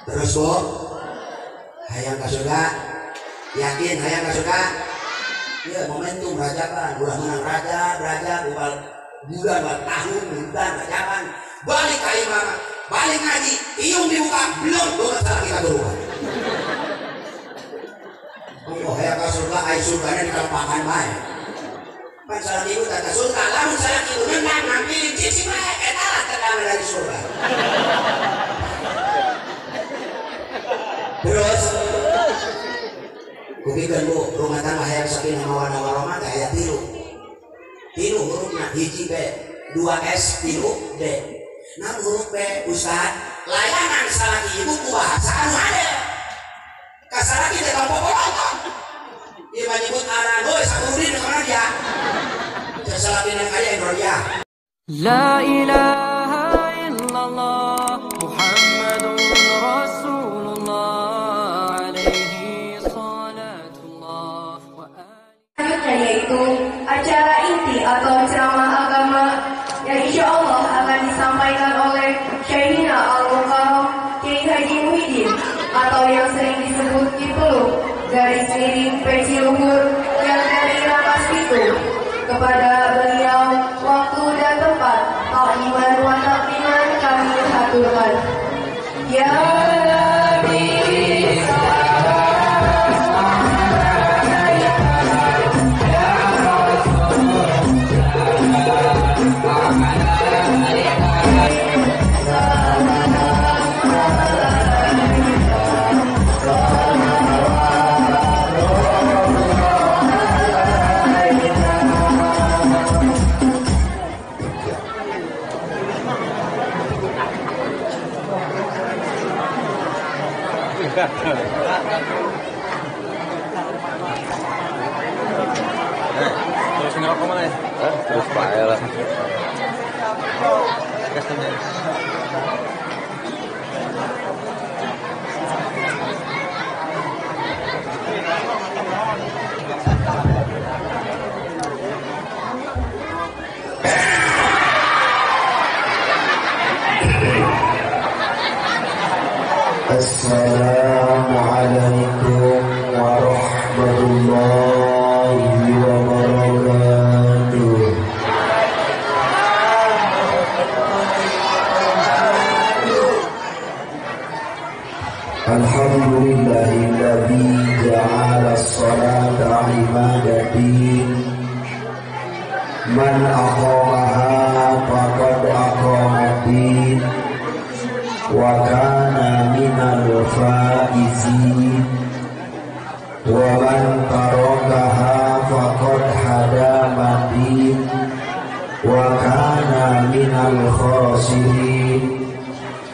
Terus Bu, hayang ka surga, yakin hayang ka surga? Ya momentum rajaban, ulah menang raja, raja, bulan, tahun, bulan, rajaban, balik ka imah, balik ngaji, iung dibuka, belum boga salaki kaguruan. Oh, hayang ka surga, ai surgana dikalepakan bae. Pan salaki ibu tata surga, lamun salaki ibu nendang ngambilin cicing bae, eta lah tendangan dari surga. Terus kupikeun Bu, rumah tangga hayang sakinah mawaddah warahmah teh aya tilu. Tilu hurufna hiji B, 2 S, tilu D. Nah huruf B Ustaz, layanan salaki ibu ku bahasa anu hade. Ka salaki teh tong poporonton. Ieu mah nyebut ngaran, heuy sakurudin kana dia. Cek salaki nang aya Indonesia. La ilaha illallah Muhammadur Rasulullah alaihi salatullah wa selanjutnya yaitu acara inti atau ceramah agama yang insya Allah akan disampaikan oleh Syekhina Al-Mukarram Kiai Haji Muhyiddin atau yang sering disebut Ki Peluk garis miring Peci Luhur yang dari Rakas Pitu. Kepada beliau waktu dan tempat takliman wa takliman kami haturkan. Ya Nabi Terus ngerokok mana ya? Terus pakai lah. Assalamualaikum warahmatullahi wabarakatuh. Alhamdulillahilladzi ja'ala as-salata imadati man aqamaha faqad aqama ad-din wa kana minal faizin wa man tarakaha faqad hadama ad-din wa kana minal khasirin.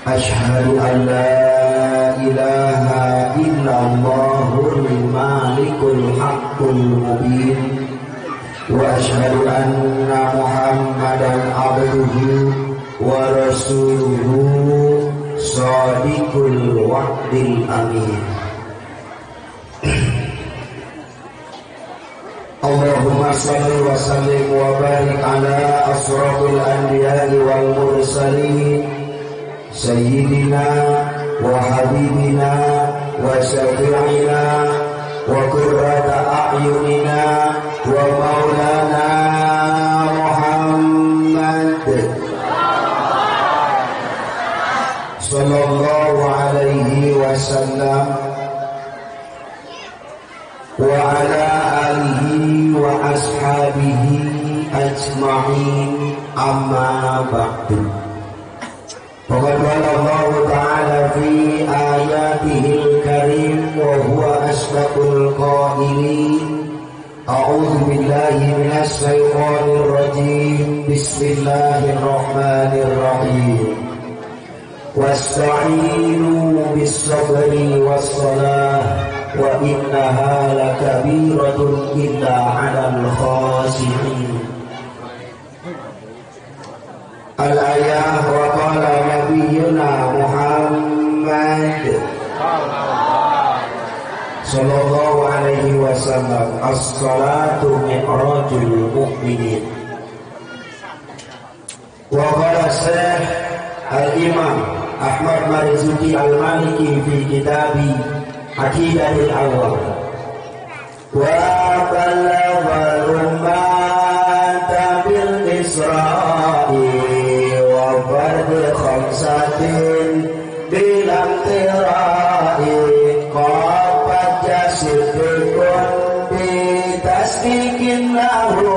Asyhadu an la ilaha illallahul malikul haqqul mubin wa asyhadu anna Muhammadan abduhu wa rasuluhu shadiqul wa'dil amin. Allahumma shalli wa sallim wa barik ala asrafil anbiya'i wal mursalin sayyidina wa habibina wa syafi'ina wa qurrata a'yunina wa maulana Muhammad sallallahu alaihi wasallam wa ala alihi wa ashabihi ajma'in, amma ba'du. Faqad qala Allahu ta'ala fi ayatihil karim wa huwa asdaqul qailin. A'udzu billahi minasy syaithanir rajim. Bismillahirrahmanirrahim. Wasta'inu bis-sabri was-salah wa innaha lakabiratun illa 'alal khashi'in. Al-ayah wa qala nabiyyuna Muhammad sallallahu alaihi wasallam, as-salatu mi'rajul mu'minin. Wa qala Syekh Al-Imam Ahmad Marzuki Al-Maliki fi kitabi Aqidatul Awam wa balaghal ummata bil Isra'i wa fardhi khamsatin bilam tira'i qad jasidun bi tasdiqin lahu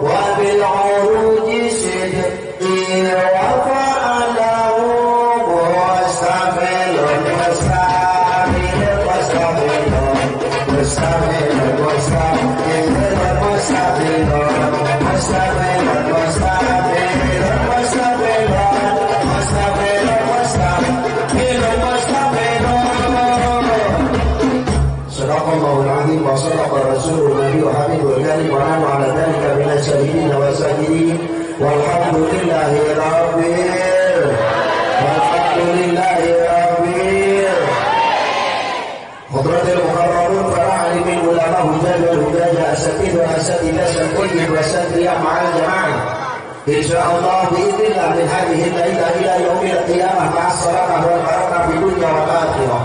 wa bil uruji sidqi wa fa'alahu mustamilun mustamilun mustamilun mustamilun mustamilun mustamilun mustamilun mustamilun mustamilun mustamilun mustamilun mustamilun. Sadaqallahul azim wa sadaqa rasulul nabi wa habibul karim wa nahnu ala dzalika minasy syahidin wa sahirin walhamdulillahi rabbil walhamdulillahi rabbil. Hadratil mukarramun para alimin ulama hujaj wal hujaja asatid wa asatidah sayyid wa satriyah ma'al jamaah insyaallah biiznillah min hadhihi al-laila ila yaumil qiyamah ma'as salamah wal barakah fid dunya wal akhirah.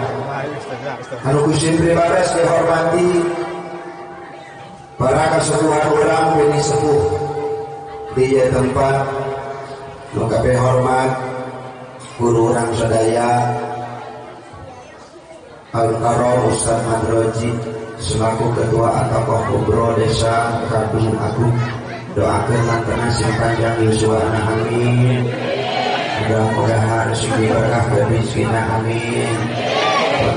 Anu kusim pribadas dihormati para kesepuhan orang bini sepuh di tempat nu kabeh hormat guru urang sadaya Al-Karom Ustaz Madroji selaku ketua Ataqah Kubro Desa Kadung Agung, doakeun lantana sing panjang yuswana amin, mudah-mudahan sing berkah rezekina amin,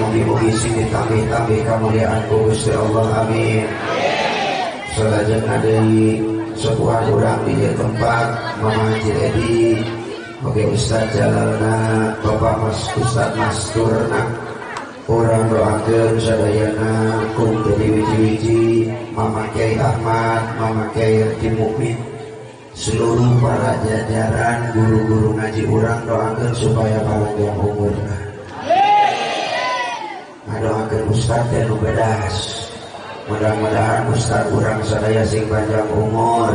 mugi-mugi sing ditambih-tambih kamuliaan ku Gusti Allah amin. Salajengna deui sepuhan urang di tempat Mama Haji Edi, oke Ustaz Jalalna, Bapak Mas Ustaz Masturna, urang doakeun sadayana kum jadi wiji-wiji Mama Kiai Ahmad, Mama Kiai Haji Mukmin, seluruh para jajaran guru-guru ngaji urang doakeun supaya panjang umurna. Ngadoakeun Ustaz dan bedas, mudah-mudahan Ustaz urang sadaya sing panjang umur,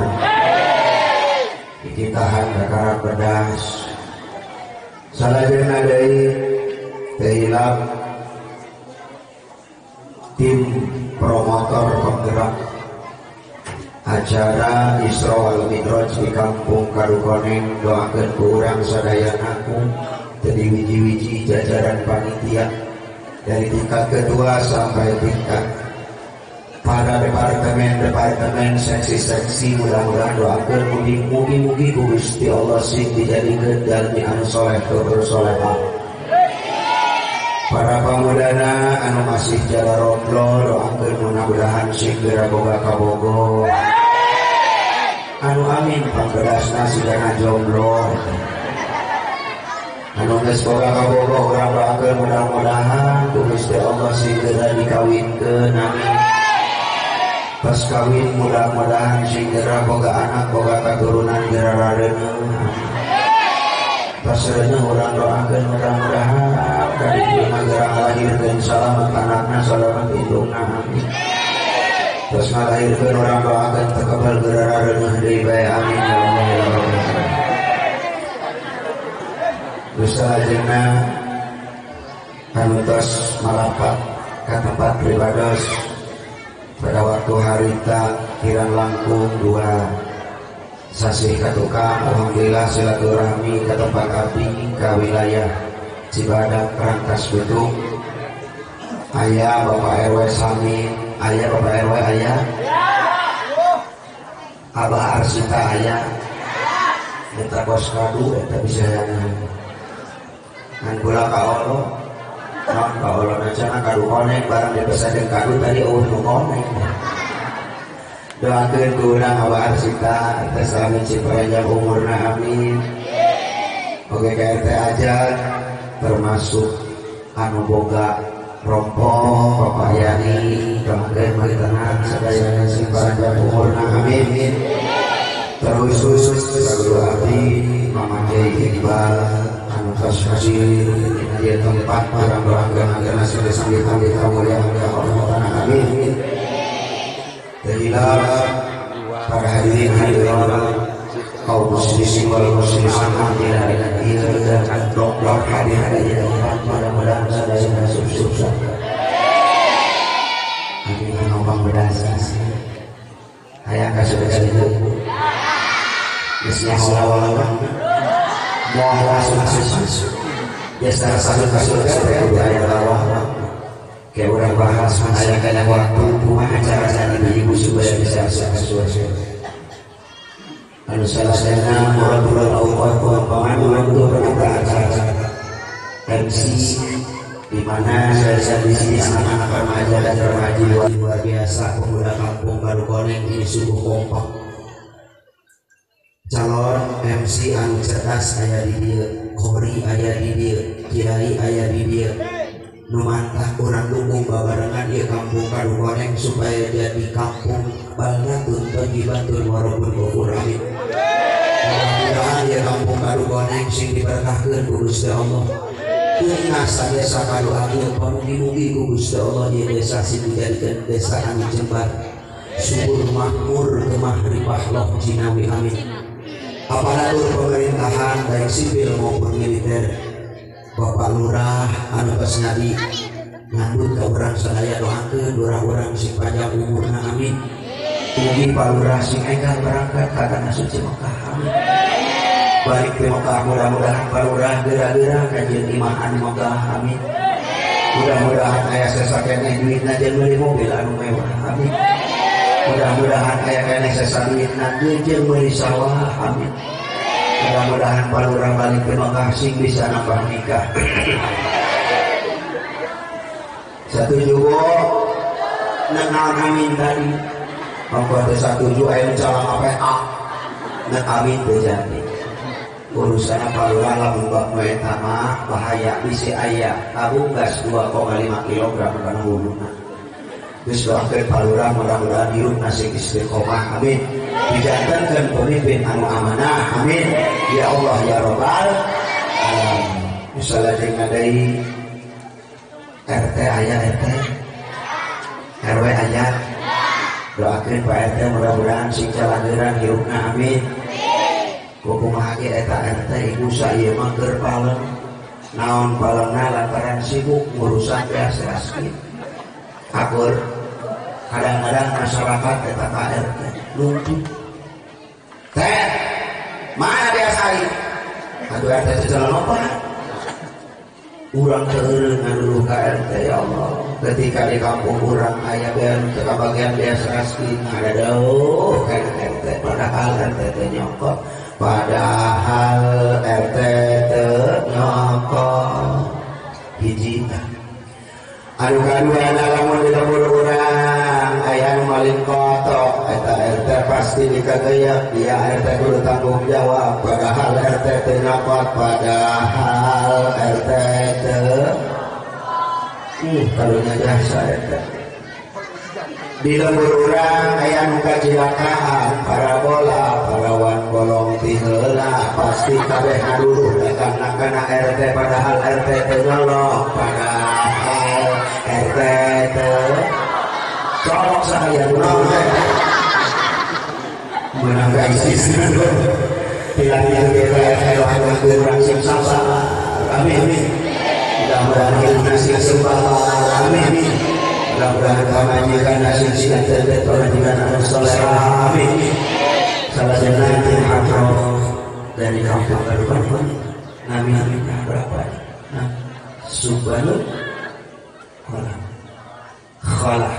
ditahan perkara pedas. Salajengna deui teu hilap tim promotor penggerak acara Isra wal Mi'raj di Kampung Kadukoneng, doakeun ku urang sadayana jadi wiji-wiji jajaran panitia dari tingkat ketua sampai tingkat para departemen-departemen, seksi-seksi, mudah-mudahan doakeun mugi-mugi ku Gusti Allah sing dijadikeun jalmi anu soleh tur solehah. Para pamudana anu masih jala romblo doakeun mudah-mudahan sing geura boga kabogo. Anu amin pangedasna sigana jomblo. Anu geus boga kabogo urang doakeun mudah-mudahan ku Gusti Allah sing geura dikawinkeun amin. Pas kawin mudah-mudahan sing geura boga anak boga katurunan geura rareuneuh. Pas reuneuh urang doakeun mudah-mudahan kadipun geura ngalahirkeun salamet anakna salamet indungna amin. Pas ngalahirkeun urang doakeun teu kebal geura rareuneuh deui bae amin ya Allah ya Rabbal alamin. Salajengna anu tos malapat ka tempat pribados pada waktu harita kirang langkung dua sasih katukang, alhamdulillah silaturahmi ke tempat abdi ke wilayah Cibadak Rangkas Bitung. Ayah Bapak RW Sami, ayah Bapak RW ayah, Abah Arsita ayah, eta bos kadu eta bisa ngan kula ka Allah, naon ka Allah cenah kadu koneng barang dipesakeun kadu tadi eueuh nu koneng. Doakeun ku urang Abah Arsita eta sami panjang umurna amin. Oke KRT aja termasuk anu boga rompong Bapak Yani doakeun mari tenang sadayana sing panjang umurna amin. Terus guru abdi Mama Kiai Iqbal anu tos hadir di tempat urang doakeun agar nasib sami kamuliaan Allah amin. Jadilah para hadirin hadirat Kaum muslimin wal muslimat dan dokter hadir mudah-mudahan sadaya masuk surga. Amin. Numpang berdasar. Hayang ka surga itu. Geus nyaho moal langsung masuk. Biasa masuk ka surga teh kudu aya lawang. Kayak urang bahas aya kana waktu kumaha cara ibu supaya bisa masuk ka surga. Anu salasana murabul awqat pamanu acara MC di mana saya di sini anak-anak remaja dan remaji luar biasa pemuda kampung Kadukoneng ini sungguh kompak. Calon MC anu cerdas aya di dieu, Qori aya di dieu, Kiai aya di dieu. Nu mantah urang dukung babarengan ieu kampung Kadukoneng supaya jadi kampung baldatun thayyibatun walaupun ghafur amin. Mudah-mudahan ieu kampung Kadukoneng sing diberkahkeun ku Gusti Allah. Tuntas desa Kadu Agung pamugi-mugi ku Gusti Allah ieu desa sing dijadikeun desa anu jembar, subur makmur gemah ripah loh jinawi amin. Aparatur pemerintahan baik sipil maupun militer, Bapak Lurah anu tos ngadi ngandut ka urang sadaya doakeun lurah urang sing panjang umurna amin. Mugi Pak Lurah sing enggal berangkat ka tanah suci Mekah amin. Balik ke Mekah mudah-mudahan Pak Lurah geura-geura kajeun imah anu megah amin. Mudah-mudahan aya sesa keneh duitna jeung meuli mobil anu mewah amin. Mudah-mudahan aya keneh sesa duitna jeung meuli sawah amin. Mudah-mudahan Pak Lurah balik ke Mekah sing bisa nambah nikah. Satuju bo nang amin tadi. Mangko teh satuju aya calon apa A. Nang amin teh jadi. Urusan Pak Lurah lamun bab nu eta mah bahaya bisi aya tabung gas 2,5 kg kana huluna. Geus doakeun Pak Lurah mudah-mudahan hirupna sing istiqomah amin. Dijantenkeun pemimpin anu amanah amin. Ya Allah ya Rabbal alamin. Misalnya jeung deui RT aya RT RW aya doakeun Pak RT mudah-mudahan sing calageuran hirupna amin. Kumaha ge eta RT ibu sa ieu mah keur paleng naon palengna lantaran sibuk ngurusan beas raskin. Akur kadang-kadang masyarakat eta ka RT lumpuh. Teh mana beas ari? Atuh RT teh jalan apa? Urang teu eureun ngaduluh ka RT ya Allah. Ketika di kampung urang aya beas teu kabagian beas raskin ada dauh kana RT padahal RT teh nyokot. Padahal RT teu nyokot. Hiji anu kadua lamun di lembur urang aya nu maling kotok eta RT pasti dikageyak dia RT kudu tanggung jawab padahal RT teu nyokot padahal RT teu karunya jasa RT di lembur urang aya nu kacilakaan parabola parawan bolong ti heula pasti kabeh ngaduluh datangna kana RT padahal RT teu nyolok padahal RT teu colok sakalian menang ka ISIS pilih DPR doakeun urang sing sabar amin. Mudah-mudahan hirupna sing sabar amin. Mudah-mudahan pamajikan sing siap pamajikan anu saleh amin. Salah satu hatroh dari kampung Kadukoneng nami berapa? Nah, Subhanul Khalah. Khalah.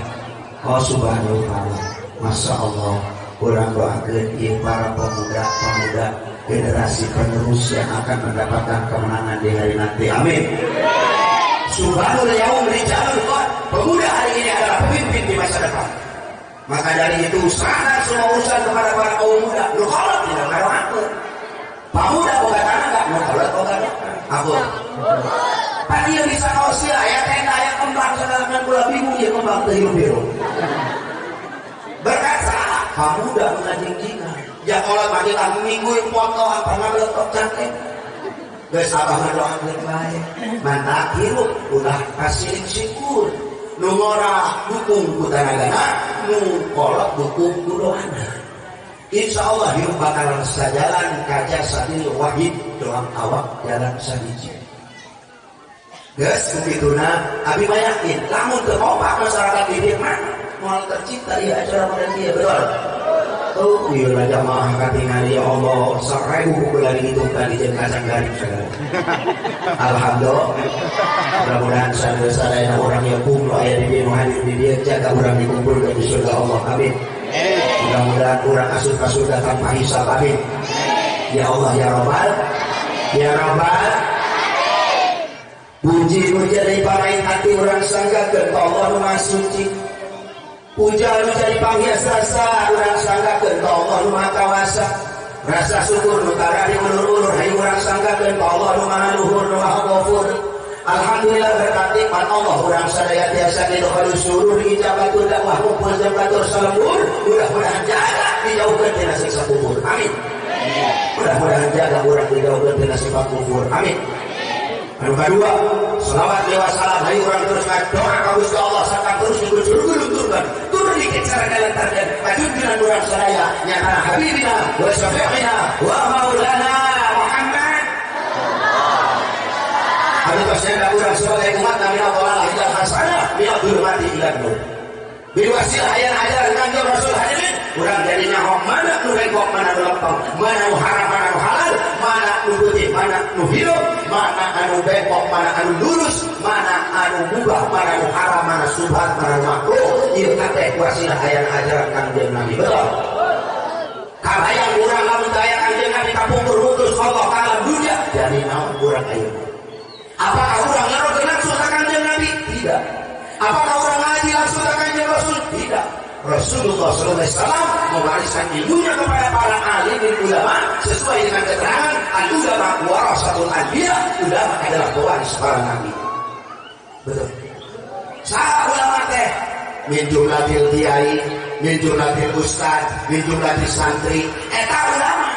Oh Subhanul Khalah. Masya Allah. Urang doakeun ieu para pemuda-pemuda generasi penerus yang akan mendapatkan kemenangan di hari nanti. Amin. Subhanul yaum rijalul qad. Pemuda hari ini adalah pemimpin di masa depan. Maka dari itu serahkan semua urusan kepada para kaum muda. Nu kolot tidak ngadoakeun. Pamuda boga tanaga, nu kolot boga doa. Aku. Pan ieu bisa kaos ieu aya tenda aya kembang segala kula bingung ieu kembang teu hirup-hirup. Berkat saha? Pamuda nu ngajingjingan. Ya kolot mah kita minggu foto apa ngabeletok cangkeng. Geus abah ngadoakeun bae. Mantap hirup ulah kasirik syukur. Nu ngora dukung ku tanagana, nu kolot dukung ku doana. Insya Allah hidup bakalan sajalan kaca sabil wahid doang awak jalan sahiji. Geus kukituna abi mah yakin lamun teu kompak masyarakat di dieu mah moal tercipta ieu acara model ieu betul. Tuh ieu lah jamaah katingali ya Allah 1000 bulan dihitungkan di jeung kacang garing segala. Alhamdulillah. Mudah-mudahan sadaya urang yang kumpul aya di dieu nu hadir di dieu jaga urang dikumpulkeun di surga Allah. Amin. Mudah-mudahan urang asup ka surga tanpa hisab. Amin. Ya Allah ya Rabbal ya Rabbal. Puji nu jadi parain hati urang sanggakeun ka Allah nu Maha Suci. Puja nu jadi panghias rasa urang sanggakeun ka Allah nu Maha Kawasa. Rasa syukur nu tara diulur-ulur hayu urang sanggakeun ka Allah nu Maha Luhur nu Maha Ghafur. Alhamdulillah berkat nikmat Allah urang sadaya tiasa didokal surur ijabatul dakwah kumpul jambatur salembur. Mudah-mudahan jaga dijauhkeun tina siksa kubur. Amin. Mudah-mudahan jaga urang dijauhkeun tina sifat kufur. Amin. Anu kadua, selawat lewat salam hayu urang terus ngadoa ka Gusti Allah sarta terus digulung-gulungturkeun. Tur dikit sareng dalantarkeun kajunjunan urang sadaya nyata habibina wa syafi'ina wa maulana Muhammad. Anu pasnya urang sebagai umat Nabi Allah ila hasanah bi dhulumati ila nur. Bil wasilah ayana ajaran Kanjeng Rasul hadirin, urang jadi nyaho mana nu bengkok, mana nu lempeng, mana nu haram, mana nu halal, mana nu putih, mana nu hidup, mana anu bengkok, mana anu lurus, mana anu mubah, mana anu haram, mana subhat, mana nu makruh. Ieu kabeh wasilah ayana ajaran Kanjeng Nabi. Betul. Kabayang urang lamun teu aya Kanjeng Nabi kapungkur mutus Allah ka alam dunia, jadi naon urang ayeuna? Apakah urang ngarogeun langsung ka Kanjeng Nabi? Tidak. Apakah urang ngaji langsung ka Kanjeng Rasul? Tidak. Rasulullah SAW mewariskan ilmunya kepada para alim dan ulama sesuai dengan keterangan al-ulama warasatul anbiya, ulama adalah pewaris para nabi. Betul. Saha ulama teh min jumlatil kiai, min jumlatil ustad, min jumlatil santri, eta ulama.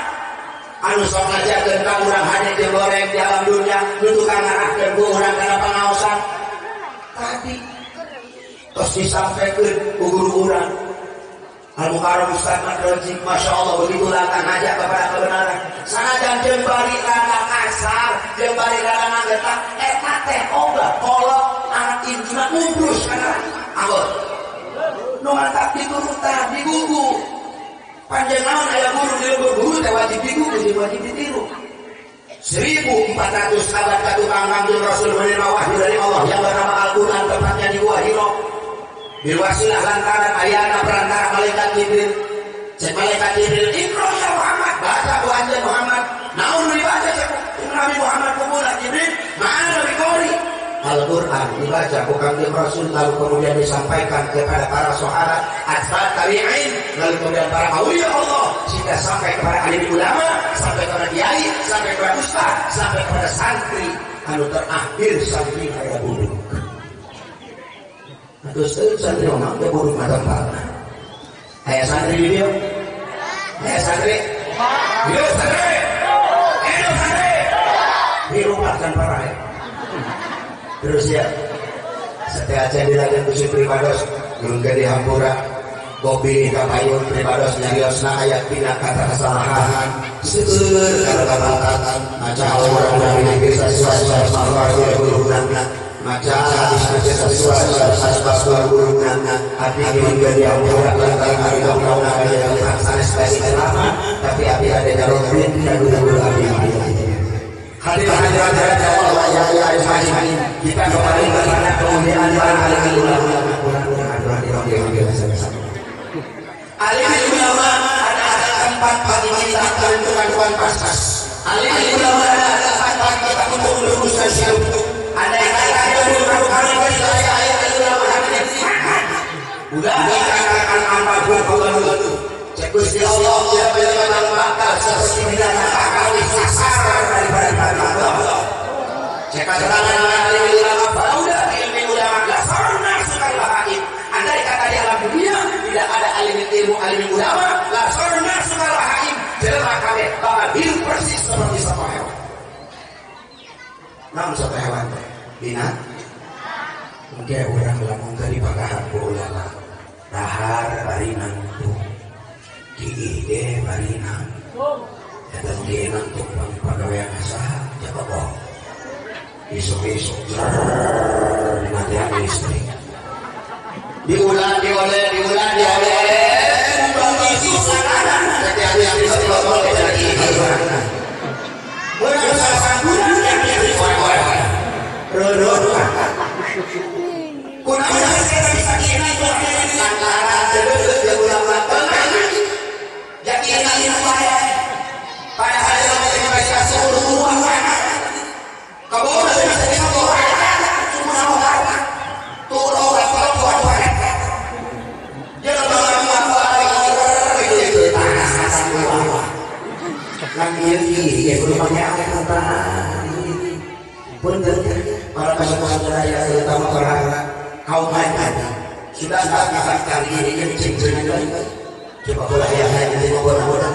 Anu sok ngajarkeun ka urang hade jeung goreng di alam dunia, nu tukang ngarahkeun ku urang kana pangaosan. Tadi terus disampaikan ku guru urang Al-Mukarram Ustaz Madroji, Masya Allah begitu lantang ngajak kepada kebenaran. Sanajan jeung bari rada kasar, jeung bari rada ngagetak, eta teh ogah kolot anak injuna ngumbrus kana anggot. Nu mantap diturutan, digugu. Panjang naon aya guru di lembur guru teh wajib digugu, jeung wajib ditiru. 1400 abad katukang Kanjeng Rasul menerima wahyu dari Allah yang bernama Al-Quran, tepatnya di Gua Hira. Bilwasilah lantaran ayana perantara malaikat Jibril. Cek malaikat Jibril, "Iqra ya Muhammad," baca ku anjeun Muhammad. Naon dibaca cek Nabi Muhammad ku Jibril, "Ma'ana biqori." Al-Quran dibaca ku Kanjeng Rasul lalu kemudian disampaikan kepada para sahabat, atba tabi'in, lalu kemudian para aulia Allah sehingga sampai kepada alim ulama, sampai kepada kiai, sampai kepada ustaz, sampai kepada santri anu terakhir santri aya buruk. Terus santri mah teh buruk mah tempat. Aya santri di dieu? Aya santri? Hidup santri. Hidup santri. Dirupatkan para ya. Terus ya, setelah dilakukan kusi pribados, nunggu di hampura, bobi kapayun pribados nyariosna ayat tina kata kesalahan, seueur kata-kata maca orang dari desa maca hati hingga di hampura lantaran hari tapi api ada darotin dan api. Hadirin hadirat Allah ya ya ajmain. Kita kembali kepada kemuliaan para alim ulama. Alim ulama adalah tempat bagi kita menentukan kompas. Alim ulama adalah tempat bagi kita untuk meluruskan hidup. Andai kata kita alim ulama hadirin udah akan amal berbuat. Cek Gusti Allah tidak bakal seperti binatang kali sasar daripada Allah. Cek keterangan alim ulama bauda ilmi ulama la sarna sukal bahaim. Andai kata di alam dunia tidak ada alim ilmu alim ulama la sarna sukal bahaim. Jelema kabeh bakal hidup persis seperti satu hewan. Namun satu hewan teh binat. Mungkin urang lamun tadi bakahan ku ulama. Dahar bari nangtung. Kiih ge barinang. Eta kiih nang tumpang pagawean saha jakobo. Isuk-isuk matian listrik. Diulang dioleh diulang dioleh. Isuk sakaran. Para peserta terutama para kaum haji sudah tak kali ini cing-cing coba bola ya ini bola bola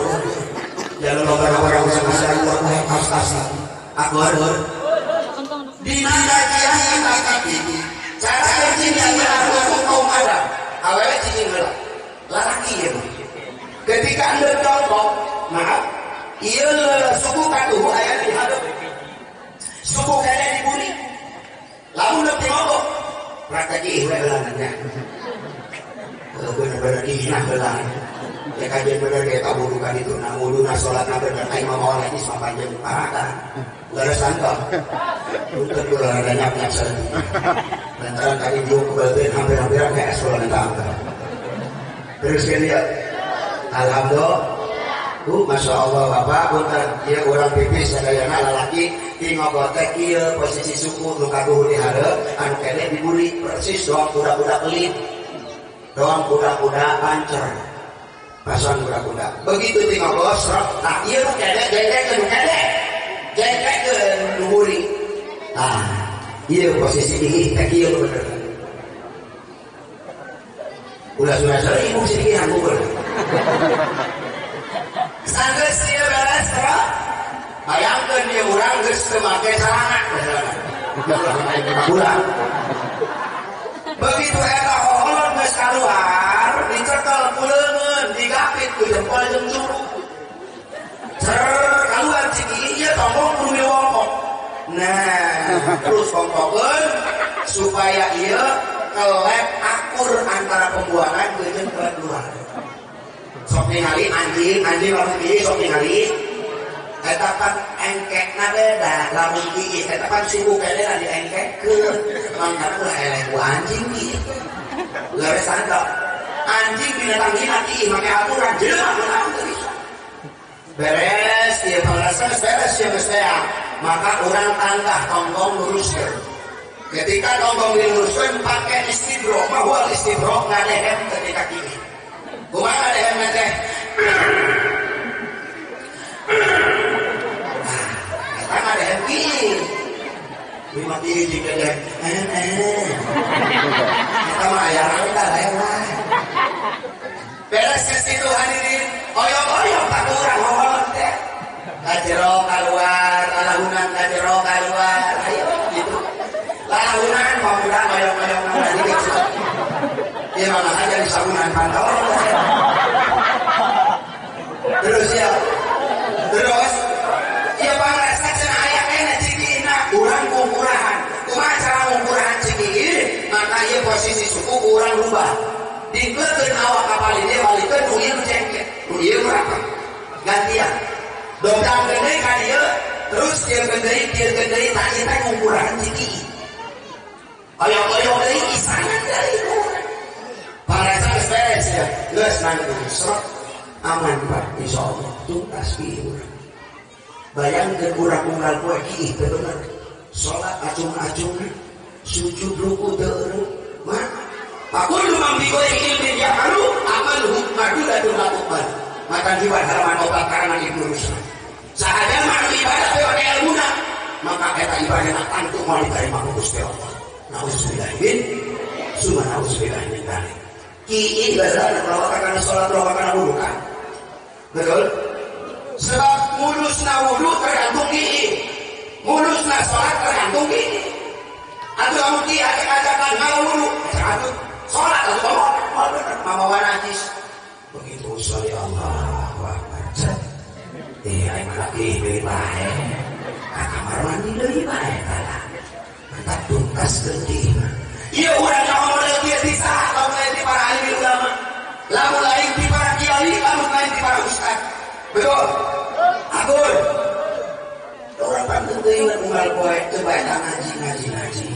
jalan orang-orang usaha as akbar di mana kiai tapi cara cing yang aku kaum ada awewe cing heula lalaki ieu ketika anda contoh maaf ieu suku katuh aya di hadap suku kene diburi lamun lebih mogok strategi we heulana bener-bener dihina heula ya kajian bener kayak taburukan itu nah wuduna sholatna bener aing mah mawa lagi sama panjang parakan leres tangkap punten kula rada nyap-nyap sareng lantaran kali dieu kebaleuteun hampir-hampiran kayak sholat tangkap terus kan ya alhamdulillah Masya Allah bapak punten ieu urang pipis sadayana lalaki ti ngogotek ieu posisi suku nu kaduhur di hareup anu kene diburi persis doang kuda-kuda pelit doang kuda-kuda pancer pasang kuda-kuda begitu ti ngogos tah ieu nu kene jengkekeun nu kene jengkekeun nu buri tah ieu posisi ieu teh kieu bener ulah sudah sering ibu sih nganggur sanggeus ieu beres teh bayangkeun ieu urang geus teu make celana ulah begitu eta hoholon geus kaluar dicekel ku leungeun digapit ku jempol jeung curu cer kaluar cik ieu tongkong kudu diwongkok nah terus kongkokeun supaya ieu kelep akur antara pembuangan jeung keluar sok ningali anjing anjing lamun kieu sok ningali eta pan engkekna beda lamun kieu eta pan suku kene diengkekkeun mangga ulah eleh ku anjing kieu leres tangkap anjing binatang hina kieu make aturan jelema mun teu bisa beres ieu pangrasa beres ieu geus maka urang tangkah tonggong luruskeun ketika tonggong diluruskeun pake istibro bahwa istibro ngadehem ketika kieu kumaha dehem teh eta ngadehem kieu lima kieu jeung dehem eta mah aya rangka lewat beres ke situ hadirin oyong-oyong tak urang hoholon teh ka jero kaluar lalahunan ka jero kaluar ayo gitu lalahunan pemuda oyong-oyong nang di situ ieu mah aja di sabunan pantau terus ya terus ieu pangrasa cenah aya keneh cikina urang ngungkurahan kumaha cara ngungkurahan ciki maka ieu posisi suku urang rubah dikeun awak kapal ini balikeun nu ieu cengket nu ieu rapat gantian dongdang deui ka dieu terus kieu deui tah ieu teh ngungkurahan ciki oyong-oyong deui isangan deui pangrasa geus beres ya geus nanggung serok aman Pak insyaallah tuntas kieu urang bayangkeun urang unggal poe kieu teu bener salat acung-acung sujud ruku teu eureun mah aku lumang bigoi ilmin ya'malu amaluhu madulatun la tuqbal maka jiwa halaman obat karangan Ibnu Rushd sahaja mah ibadah teu aya ilmuna maka eta ibadahna tantu moal diterima ku Gusti Allah nauzubillah min summa nauzubillah min dzalik kieu ibadah kana salat kana wudu kan betul sebab mulusna wudu tergantung kieu mulusna salat tergantung kieu atuh lamun kieu ajak-ajakan ngala wudu atuh salat atuh mamawa najis begitu Ibu-ibu sholli Allahu akbar. Aing mah laki deui bae. Ka kamar mandi deui bae tah. Mantap tuntaskeun di imah. Ieu urang ngomong kieu ti saha lamun lain ti para alim ulama. Lamun lain ti para kiai, lamun lain ti para ustad. Betul? Akur. Orang pantun teuing unggal poe teu bae ngaji ngaji ngaji.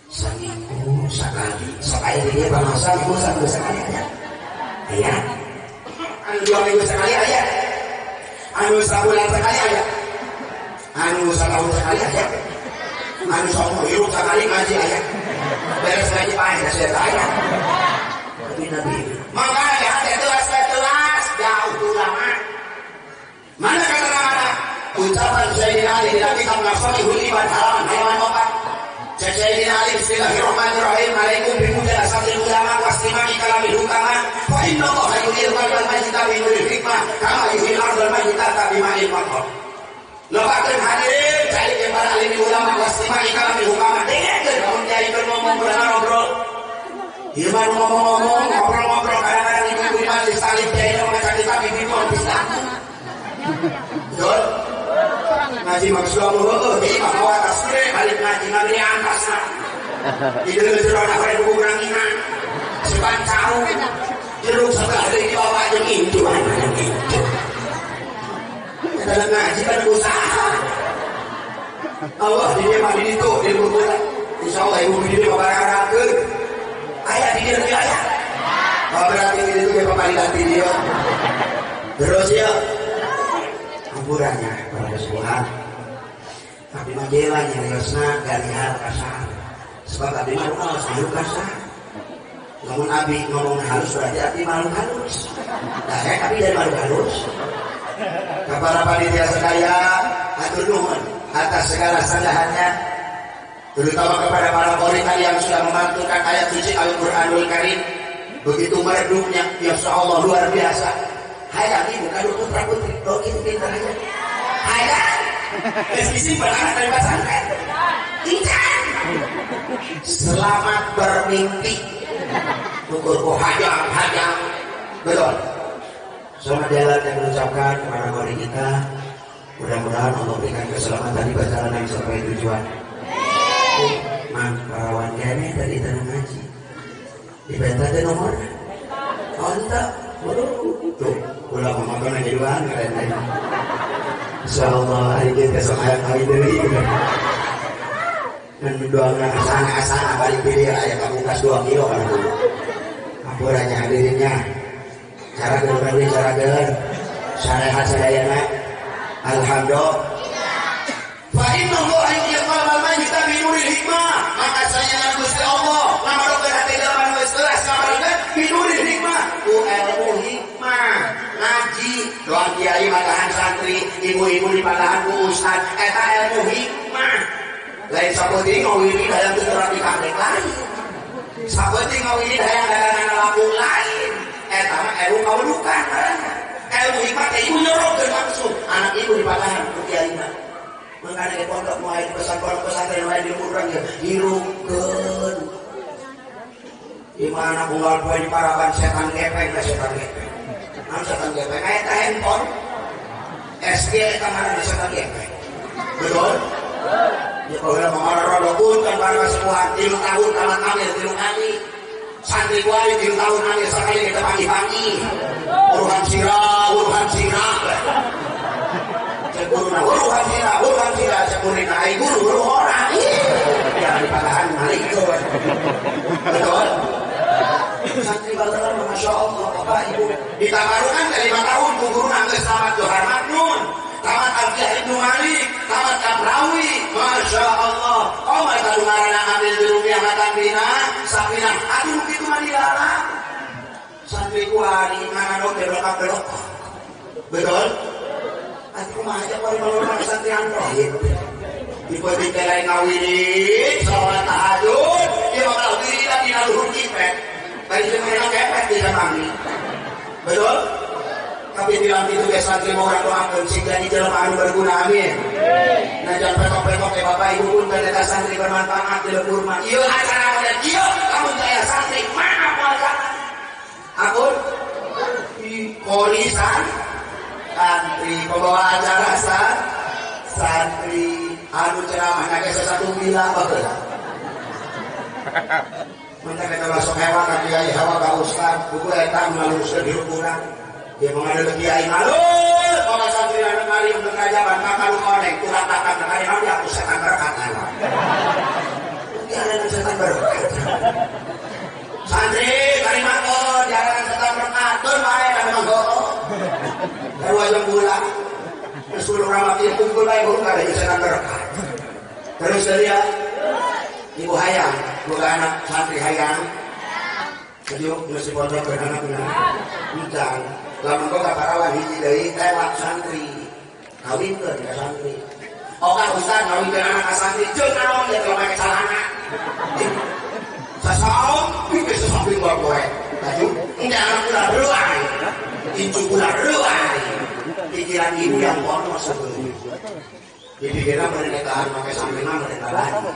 Saminggu sakali, sok aya di dieu bangsa minggu saminggu sakali aya. Aya. Anu 2 minggu sekali aya. Anu sabulan sekali aya. Anu satahun sekali aya. Anu saumur hirup sekali ngaji aya. Beres ngaji paeh sia aya. Tapi Nabi maka hati telas jauh ulama. Mana kata mana? Ucapan Sayyidina Ali dalam kitab Nasaihul Ibad halaman halaman 4. Sayyidina Ali bismillahirrahmanirrahim alaikum bi mujalasatil ulama wastima'i kalamil hukama fa inna Allaha yuhil qalbal mayyita bi nuril hikmah kama yuhil ardal mayyita bi ma'il matar. Lepakeun hadirin cari ke para alim ulama wastima'i kalamil hukama dengekeun lamun kiai keur ngomong ngobrol. Ieu mah ngomong-ngomong ngobrol-ngobrol kadang-kadang ibu-ibu di majelis taklim kiai maca kitab ibu-ibu bisa. Betul? Ngaji maksud Allah, heueuh, ieu mah mawa tas gede balik ngaji mah gede antasna. Di deuleu jero na buku ranginan. Seban cau. Jeruk sebelah deui dibawa jeung incu jeung incu. Dalam ngaji kan usaha. Allah di dieu mah di ditu di lembur. Insyaallah ibu di dieu mah barang-barangkeun. Aya di dieu aya. Oh berarti di ditu ge pamalitan di dieu. Terus ya. Ampurannya para kesepuhan. Abdi mah jela nyariosna garihal kasar. Sebab abdi mah rumaos malu kasar. Lamun abdi ngomong halus berarti abdi malu halus. Nah, abdi dari malu halus. Kepada panitia sedaya hatur nuhun atas segala sanggahannya, terutama kepada para qori'ah yang sudah memantulkan ayat suci Al-Qur'anul Karim. Begitu merdunya, ya Allah luar biasa. Hayang ibu kadu putra putri, do itu pintar aja. Hayang, diskusi berangkat dari pesantren. Ikan. Selamat bermimpi. Tukur ku hayang hayang. Betul. Selamat jalan yang mengucapkan kepada qori kita. Mudah-mudahan Allah berikan keselamatan di perjalanan sampai tujuan. Mang parawan kene tadi tanah ngaji. Di benta teh nomor. Oh entah. Tuh, ulah ngomong aja duaan kalian tadi. Insyaallah hari kita sama yang kali deui. Dan doakan asana-asana balik deui aya kabungkas 2 kilo kana dulu. Ampurannya hadirinnya. Cara geura cara geura. Sarehat sadayana. Alhamdulillah. Fa inna Allah yuhyi qalbal mayyita bi nuril hikmah. Maka sayangan Gusti Allah ngamarokeun hati jelema nu geus keras ngamarokeun bi nuril hikmah. Ku ilmu hikmah. Ngaji doa kiai matahan santri, ibu-ibu di patahan ku ustad, eta ilmu hikmah. Lain sapoting ngawiri hayang teu terapi kangkeng lain. Sapoting ngawiri hayang dagangan laku lain. Eta mah ilmu kawedukan ngaranna. Ilmu hikmah teh ibu nyorokeun langsung anak ibu di patahan ku kiai mah. Makanya di pondok mulai di pesan pondok pesantren mulai di urang ya hirukeun. Di mana unggal poe di paraban setan gepeng ka setan gepeng. Naon setan gepeng aya ta handphone. SG eta ngaranna setan gepeng. Betul? Ya baheula mah rodokun kan para kasepuhan 3 tahun tamat amil 3 kali. Santri kuari 3 tahun amil sakali kita pagi-pagi. Uruhan sirah, uruhan sirah. Guru uruhan sirah, sekurina ai guru guru orang. Ya di patahan malik itu. Betul? Santri baheula Masya Allah, Bapak Ibu. Ditabarukan dari 5 tahun ku guru geus tamat Johar Maknun, tamat Alfiyah Ibnu Malik, tamat Kabrawi, Masya Allah. Oh mata ngaranna amil di rupiah matan bina, sapina. Aduh kitu mah dilarang. Santri ku hari mana belok-belok. Betul? Aku mah aja kalau orang santri Android. Tiba-tiba lain ngawirit, sholat tahajud, dia bakal wiridan dina luhur kipet. Bari jeung mereka kepet di kami. Betul? Tapi bilang itu ge santri mau urang doakeun sing jadi jelema anu berguna amin. Nah jangan petok-petok ke bapak ibu pun eta santri bermanfaat di lembur mah. Ieu acara model ieu lamun saya santri maaf moal. Ampun. Pori santri, pembawa acara santri, anu ceramah nage sesatu bila baheula. Mantap kita masuk hewa ka kiai hawa ka ustad, buku eta ngaluruskeun hirup urang. Dia mengadil kiai malu, boga santri anu ngaliung kerajaan maka lu koneng kurang takkan kali naon aku setan berkat. Diaran setan berkat. Santri tarima oh diaran setan berkat teu bae da memang go'o. Sarua jeung gula. Geus urang mati kumpul bae guru kada setan berkat. Terus dia ibu hayang, boga anak santri hayang. Jadi geus dipondok ke anakna. Encan, lamun boga parawan hiji deui tewak santri. Kawinkeun ka santri. Oka ustaz ngawinkeun anak ka santri jeung naon dia kalau make celana. Sasaom pikir sesamping bae. Baju engke anak ulah ruai. Incu ulah ruai. Pikiran ibu yang kono sebenarnya. Dipikirna pernikahan make santri mah mereka lagi.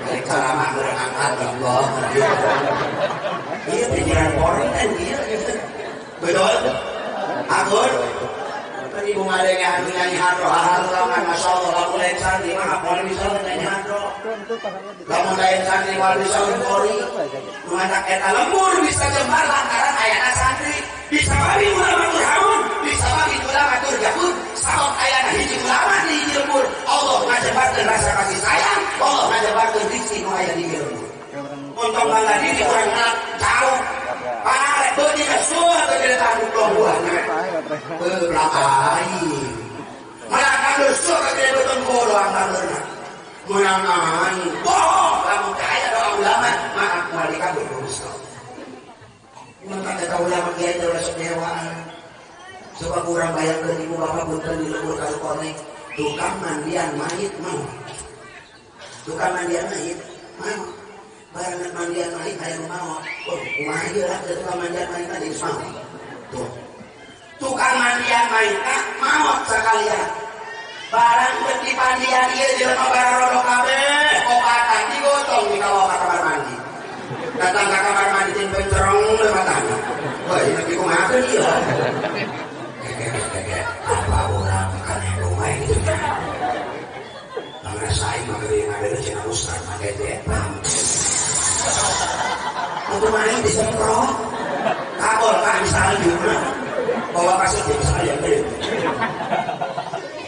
Mereka ceramah mereka angkat Allah. Iya pikiran orang kan iya gitu. Betul? Akur? Kan ibu ngadenge anu nyanyi hadro hadro kan masyaallah lamun lain santri mah moal bisa nyanyi hadro. Lamun lain santri moal bisa kori. Nu matak eta lembur bisa jembar lantaran ayana santri. Bisa bagi ulama turhamun, bisa bagi ulama turjahun. Sabab ayana hiji ulama di hiji lembur. Allah ngajebarkeun rasa kasih sayang, Allah ngajebarkeun rizki nu aya di lembur. Untung bangga diri urang jauh. Parek beuti kesuh teu jadi tanduk buahna. Belak aing. Malah kandur suh teu jadi beuteung bodoh kandurna. Meunang aing. Bohong lamun teu aya doa ulama, maaf moal dikabul ku Gusti. Mun kata ulama kiai teh ulah sewaan. Coba kurang bayangkeun ibu bapak punten di lembur ka koneng, tukang mandian mayit mau. Tukang mandian mayit mau. Barengan mandian mayit aya nu maot. Oh, kumaha ieu lah tukang mandian mayit mah geus maot. Tuh. Tukang mandian mayit maot sakalian. Barang geus dipandian ieu jelema bararodo kabeh, opatan digotong dibawa ka kamar mandi. Datang ka kamar mandi jeung pencerong leumatana. Wah, ieu nepi kumaha teh ieu. Apa urang kana rumah itu. Pangrasain mah geuring ngadeuleu cenah ustad make teh. Untuk main disemprot, kabel kan salju, bawa kasut jadi salju.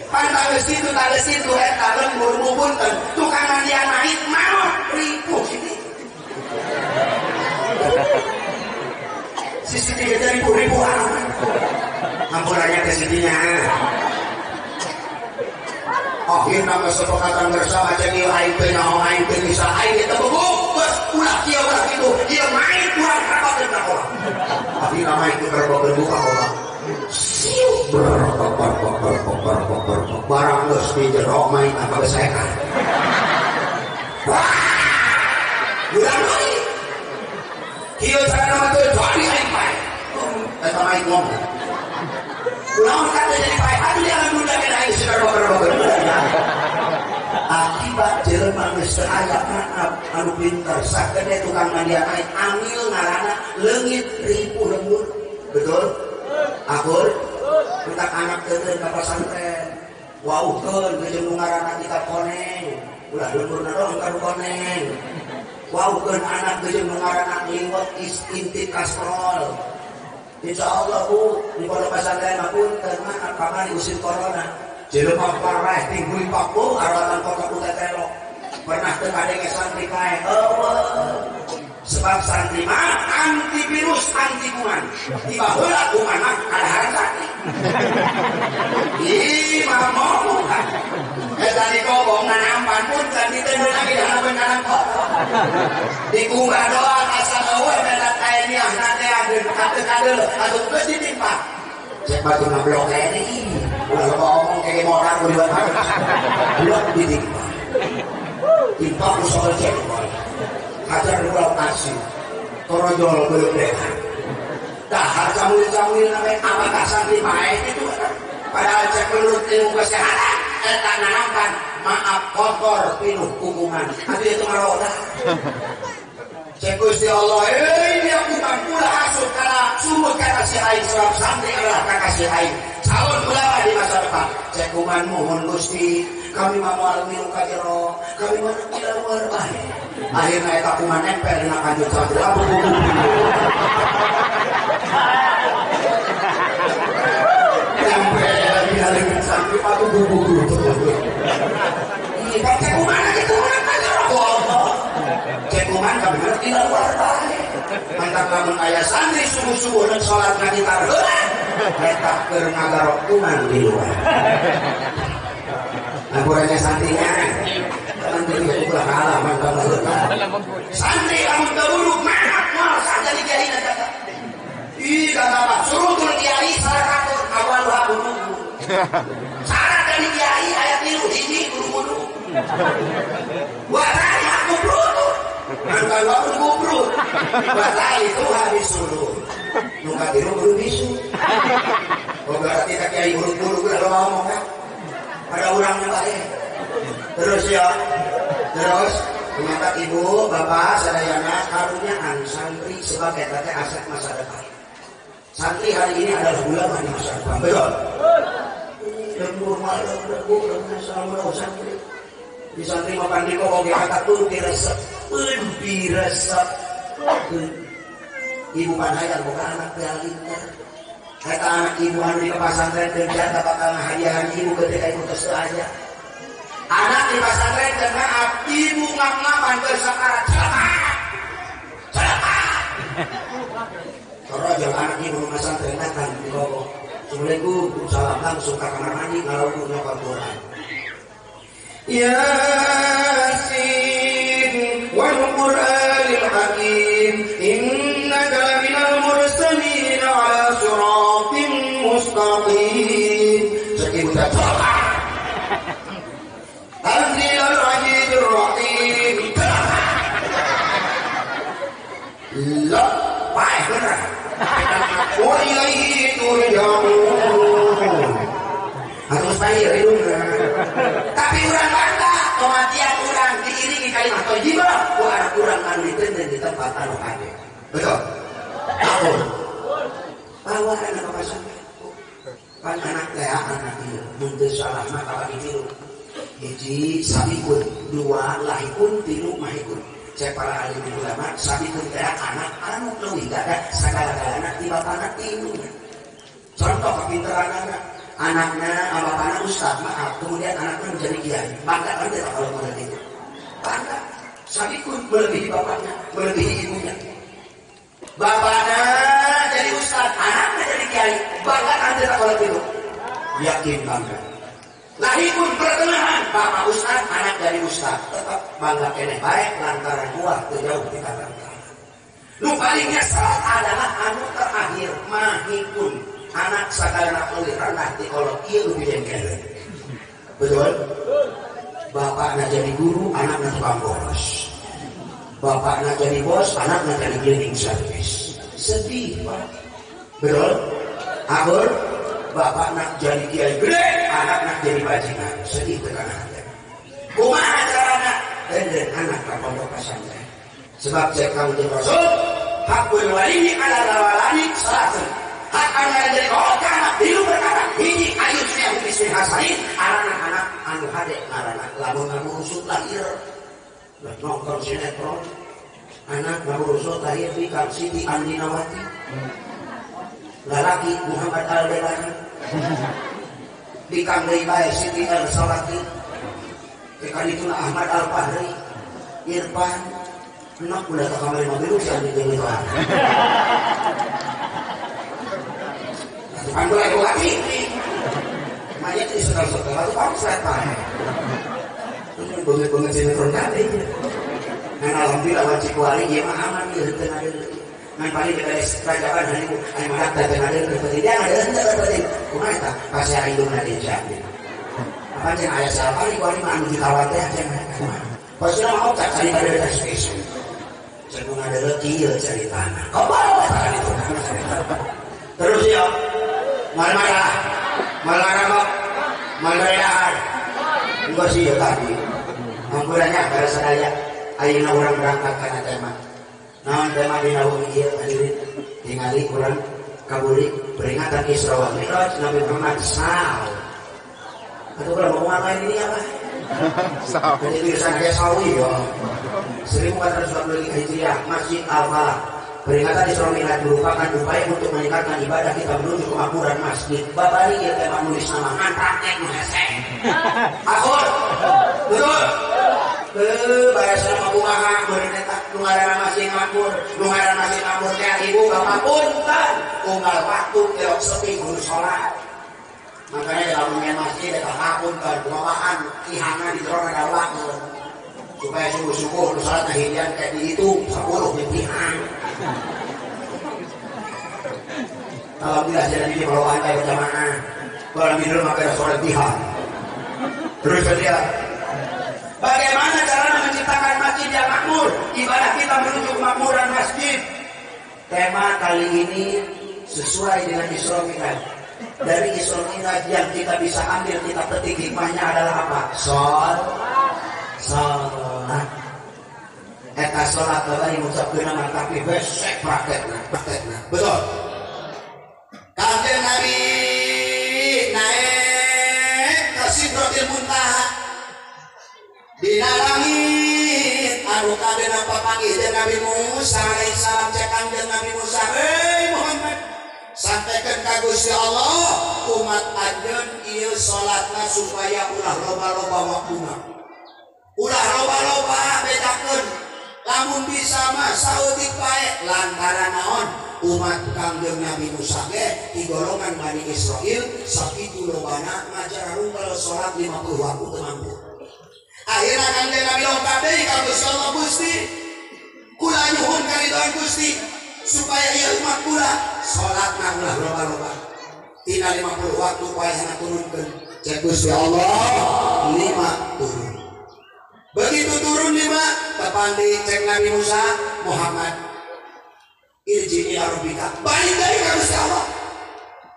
Pan tale situ, eta lembur mubunten, tukang mandian mayit maot ripuh sini. CCTV teh ripuh-ripuhan. Ampurannya ke sininya. Akhirna kesepakatan bersama cengil aing teu nyaho aing teu bisa aing teu bebuk geus ulah kieu ulah kitu ieu main kurang rapakeun ka kolak. Akhirna main teu berbuka kolak. Siu barang geus di jero main apa gesekan. Wah! Ulah deui. Kieu carana mah teu jadi aing pae. Eta main ngomong. Ulah kata jadi pae atuh jangan duda kena aing sinar babar-babar. Akibat jelema geus teu aya maaf anu pinter sagede tukang mandian aing amil ngaranna leungit ripuh lembur. Betul? Akur? Minta anak teukeun ka pasantren. Wauhkeun jeung nu ngaranna kitab koneng. Ulah lemburna doang ka koneng. Wauhkeun anak jeung nu ngaranna liwet intip kastrol. Insya Allah bu, di pondok pesantren mah punten maaf kamari usir corona. Jelema parah tingguy paku arwatan kota kutetelok. Pernah teu kadenge santri pae. Eueuh. Sebab santri mah anti virus, anti kuman. Tiba heula kuman mah kadaharan santri. Ih, mah ngomong. Eta dikobong nanampan punten diteun lagi dihanapeun kana kotor. Dikumbah doang asa eueuh meta kaeniahna teh ageun kade-kade atuh geus ditimpa. Cek batu ngablok ini. Ulah loba omong kayak modal ku dibantu. Blok ditimpa. Timpa ku soal cek. Hajar ulah kasih. Torojol beuleuk. Dahar camul-camul sampai apakah santri pae itu padahal cek menurut ilmu kesehatan eta nanampan maaf kotor pinuh hukuman. Atuh itu maroda. Cek Gusti Allah, dia kuman ulah asup kana sumur kakasih aing sebab santri adalah kakasih aing. Calon ulama di masa depan. Cek kuman mohon Gusti, kami mah moal milu ka jero, kami mah tidak luar bae. Akhirna eta kuman nempel dina kanjut santri. Nempel dina leungeun santri patuh gugugu. Ini kan cek kuman kitu mah ka jero. Cek kuman kami mah tidak luar bae. Mantap lamun aya santri subuh-subuh rek salat ngagitar heula. Eta keur ngagarok kuman di luar. Laporannya santrinya kan itu ulah kalah santri lamun teruruk maaf moal sah jadi kiai kata. Ih kata apa? Surutul kiai sarakatun awaluha bunuh. Syarat jadi kiai ayat 3 hiji guru-guru. Wa tani kubrut. Mangka lamun kubrut. Wa itu habis suluh. Nu katilu guru bisu. Oh berarti ka kiai guru-guru ulah ngomong kan. Ada orangnya baik. Terus ya, terus ternyata ibu, bapak, sadayana karunyaan santri sebagai tete aset masa depan. Santri hari ini adalah ulama di masa depan. Betul. Lembur malam, lembur malam santri. Di santri mapan di kok oge kata tuh diresep, diresep. Ibu panayang bukan anak pinter. Kata anak ibu anu di pesantren kerja bakal ngahadiahan ibu ketika ibu tos aja. Anak di pesantren teu maaf ibu ngap-ngapan bersakarat celekat. Celekat. Terus anak ibu di pesantren datang di kobo. Assalamualaikum, salam langsung ke kamar mandi ngalauku nyokot Quran. Yasin wal Qur'anil Hakim innaka laminal mursalin ala siratin mustaqim. Cek ibu teh celekat. Tanzilal Azizir Rahim. Lah, paeh bener. Wa ilaihi turja'un. Harus paeh hidungna. Tapi urang bangga kematian urang diiringi kalimah thayyibah ku anak urang anu diteundeun di tempat anu hade. Betul? Akur. Bawa anak ka pesantren. Pan anak teh anak ieu mun teu salah mah kabagi tilu. Hiji sabikun, dua lahikun, tilu mahikun. Cek para ahli ulama, sabikun teh anak anu leuwih gadah sagala-galana ti bapana ti indungna. Contoh kepintaran anak, anaknya bapana ustaz, maaf, kemudian anaknya menjadi kiai. Bangga kan tidak kalau model itu? Bangga. Sabikun melebihi bapaknya, melebihi ibunya. Bapaknya jadi ustaz, anaknya jadi kiai. Bangga kan tidak kalau itu? Yakin bangga. Lahipun pertengahan, bapak ustaz, anak dari ustaz, tetap bangga keneh baik lantaran buah terjauh di tangan. Nu paling nyesel adalah anu terakhir mahipun anak sagala leuwih rendah ti kolot ieu leuwih jengkel. Betul? Bapakna jadi guru, anakna tukang boros. Bapakna jadi bos, anakna jadi cleaning service. Sedih, Pak. Betul? Akur? Bapak nak jadi kiai gede, anak nak jadi bajingan. Sedih tekan hati. Kumaha carana? Denden anak ka pondok pesantren. Sebab cek kangjeng Rasul, hakul wali ala rawalani salatun. Hak anak jadi kolot ka anak tilu perkara. Hiji ayusnya bismi hasanin, arana anak anu hade ngaranna lamun ngurusut lahir. Nonton sinetron, anak ngurusut lahir di Kang Siti Andinawati. Lalaki Muhammad Al-Delani Bikang deui bae Siti El Salati Tekan ituna Ahmad Al-Fahri Irfan enak udah ke kamar mobil si anjing jeung itu. Kan boleh lagi. Mayat di saudara-saudara itu pamflet bae. Ini banget-banget sinetron tadi. Ngan alhamdulillah wajib wali ieu mah aman ieu teu ngadeuleu. Ngan paling beres rajaban hari ibu aya madak teh ngadeuleu berarti dia ngadeuleu teu berarti. Kumaha eta? Pasti ari indungna deui. Apa jeung aya salah ibu wali mah anu dikawat teh cenah. Pasti mah otak cari pada tes. Cenah ngadeuleu kieu caritana. Kobal eta itu. Terus ya marah-marah, marah-marah, marah-marah. Enggak sih ya tadi. Anggurannya pada sadaya ayeuna urang berangkat kana tema. Naon tema dina wengi ieu hadirin tingali urang kabuli peringatan Isra wal Mi'raj Nabi Muhammad SAW. Atau kalau mau ngapain ini apa? Jadi tulisan kayak sawi ya. 1445 Hijriah, Masjid Al-Falah. Peringatan Isra Mi'raj merupakan upaya untuk meningkatkan ibadah kita menuju kemakmuran masjid. Babari ieu tema nulis nama ngan praktek nu hese. Akur. Betul. Bahasa nama kumaha meureun eta nu ngaranna masjid makmur, nu ngaranna masjid makmur teh ibu bapak punten unggal waktu kerok sepi kudu salat. Makanya dalam dunia masjid eta hapunten kumahaan kihana di jero dawahkeun. Supaya sungguh-sungguh nu salat hijian kayak dihitung 10 hijian. Alhamdulillah jadi ini kalau anda berjamaah kalau minum maka sholat duha. Terus saja. Bagaimana cara menciptakan masjid yang makmur? Ibadah kita menuju kemakmuran masjid. Tema kali ini sesuai dengan Isra Mi'raj. Dari Isra Mi'raj yang kita bisa ambil, kita petik hikmahnya adalah apa? Sholat. Eta sholat babari ngucapkeun mah tapi besek praktekna, praktekna. Betul. Kanjeng Nabi naik ke Sidratil Muntaha. Dina langit anu kabehna papanggih jeung Nabi Musa alaihissalam. Cek kanjeng Nabi Musa, "Hei Muhammad, sampaikan ka Gusti Allah umat anjeun ieu salatna supaya ulah loba-loba waktuna. Ulah loba-loba bedakeun. Lamun bisa mah saeutik bae lantaran naon umat Kangjeng Nabi Musa ge di golongan Bani Israil sakitu lobana ngajararungkel salat 50 waktu teu mampu. Akhirna Kangjeng Nabi lompat deui ka Gusti Allah, Gusti kula nyuhun karidoan Gusti supaya ieu umat kula salatna ulah loba-loba. Tina 50 waktu wayahna turunkeun. Cek Gusti Allah 5 turun. Begitu turun 5 tepandi cek Nabi Musa, Muhammad irji ila rabbika, balik deui ka Gusti Allah.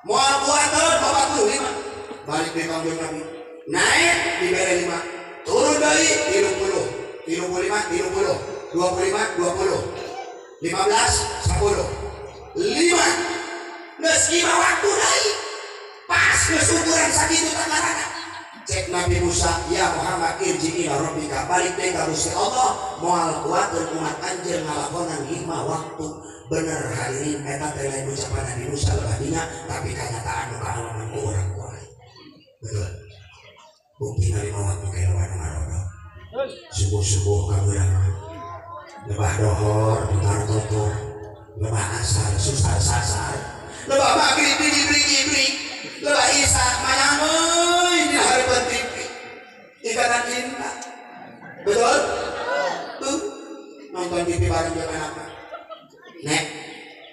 Moal kuateun 45 balik deui ka Kangjeng Nabi, naik dibere 5, turun deui 30, 35, 30, 25, 20, 15, 10, 5. Geus 5 waktu deui pas geus ukuran sakitu takarana. Cek Nabi Musa, ya Muhammad irji ila rabbika, balik deui ka Gusti Allah, moal kuateun umat anjeun ngalakonan 5 waktu. Bener hadirin eta teh lain ucapan Nabi Musa lebah dina, tapi kanyataan nu kaalaman ku urang kuat. Betul. Buktina 5 waktu kayak loba nu ngarodo. Subuh-subuh kabeurang. Lebah dohor putar totor, lebah asar susah sasar, lebah maghrib biji-biji, lebah isya mayang euy di hareupeun TV. Ikatan cinta. Betul? Tuh nonton TV bareng jeung anak. Nek,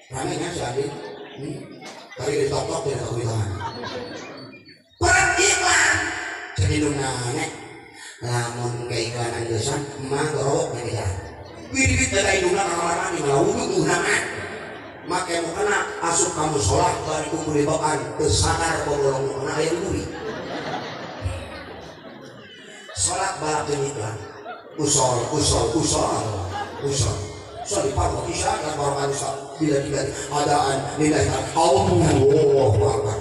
rame nya si Adi. Tadi di tok-tok tidak kewitangan. Perang iklan. Cek hidungna nek. Lamun ke iklanan geusan mah gorowok nya geus. Wih-wih eta hidungna ka kamar mandi ngalawudu mah. Make mukena asup ka musholah bari kukulibokan teu sadar bobolong mukena aya deui. Salat balak jeung iklan. Usol, usol, usol, usol. Sorry, Pak, isya dan barokah isya bila diganti adaan lillahi Allahu akbar. Allahu akbar,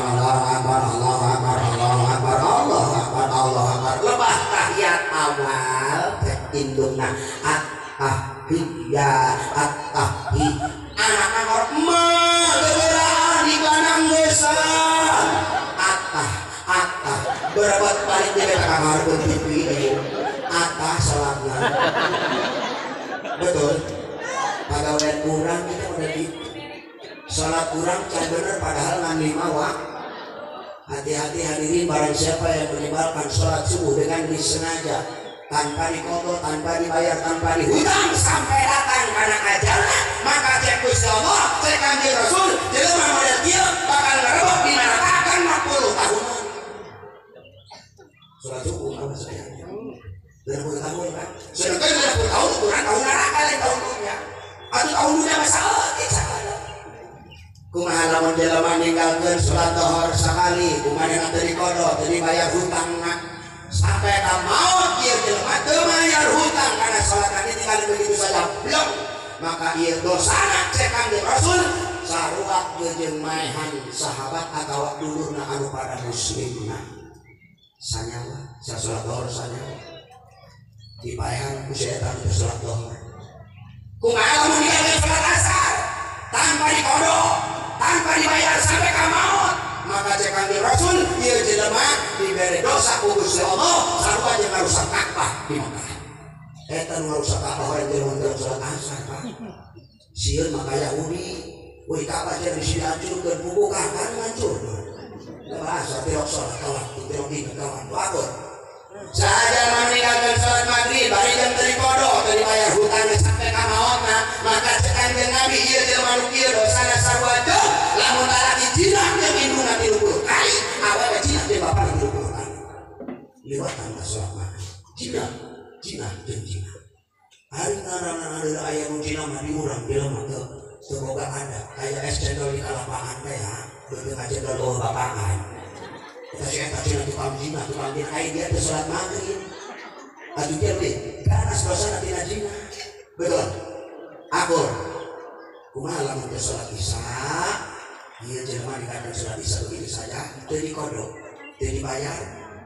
Allahu akbar, Allahu akbar, Allahu akbar, Allahu akbar, Allahu akbar. Lebah tahiyat awal teh indungna at-tahiyat at-tahi. Anak-anak mah geberaan iklan geuseuh. Atah, atah. Berebut balik di ka kamar TV ieu. Atas sholatnya. Betul. Pegawai kurang kita udah gitu. Sholat kurang can bener padahal ngan 5 waktu. Hati-hati hadirin, barang siapa yang menyebarkan sholat subuh dengan disengaja, tanpa dikotor, tanpa dibayar, tanpa dihutang, sampai datang karena ajalnya, maka cek Gusti Allah, cek Kanjeng Rasul, jelema model kieu bakal ngerebok di neraka 60 tahunan. Sholat subuh apa saya? 60 tahun kan? Sedangkan 60 tahun ukuran tahun neraka lain tahun dunia. Atau tahun dunia masalah kita. Kumaha lamun jelema ninggalkeun salat dohor sakali, kumaha teu dikodo, teu dibayar hutangna. Sampai ka maot ieu jelema teu mayar hutang kana ditinggalin begitu saja belum maka ieu dosana cek Kangjeng Rasul sarua jeung maehan sahabat atawa dulurna anu pada muslimna sanyawa sasolat dohor sanyawa dipaehan ku setan teu salat dohor kumaha lamun ninggalkeun salat asar tanpa dikodok tanpa dibayar sampai ka maut maka cek Kangjeng Rasul ieu jelema dibere dosa ku Gusti Allah sarua jeung ngarusak Ka'bah di Mekah eta nu ngarusak Ka'bah orang jelema teu salat asar Pak sieun maka Yahudi wih Ka'bah jadi dihancurkeun bubukan kan ngancurkeun bahasa tirok salat kawan tirok dina kawan akur sahaja meninggalkan salat maghrib bari jeung teu dikodok teu dibayar hutangna sampai ka maotna maka cek Kangjeng Nabi ieu jelema nu kieu dosana sarua jeung lamun lalaki zina jeung indungna 30 kali awewe zina jeung bapana 30 kali liwatan ka salat maghrib zina zina jeung zina ari ngaranna aya nu zina mah di urang jelema teu teu boga adat aya es cendol di kalapangan teh ya beuteung cendol eueuh bapakan eta si eta zina tukang zina ai dia teu salat maghrib atuh dia teh ganas dosana tina zina betul akur kumaha lamun teu salat isya ieu jelema dikatakan salat isya begitu saja teu dikodok teu dibayar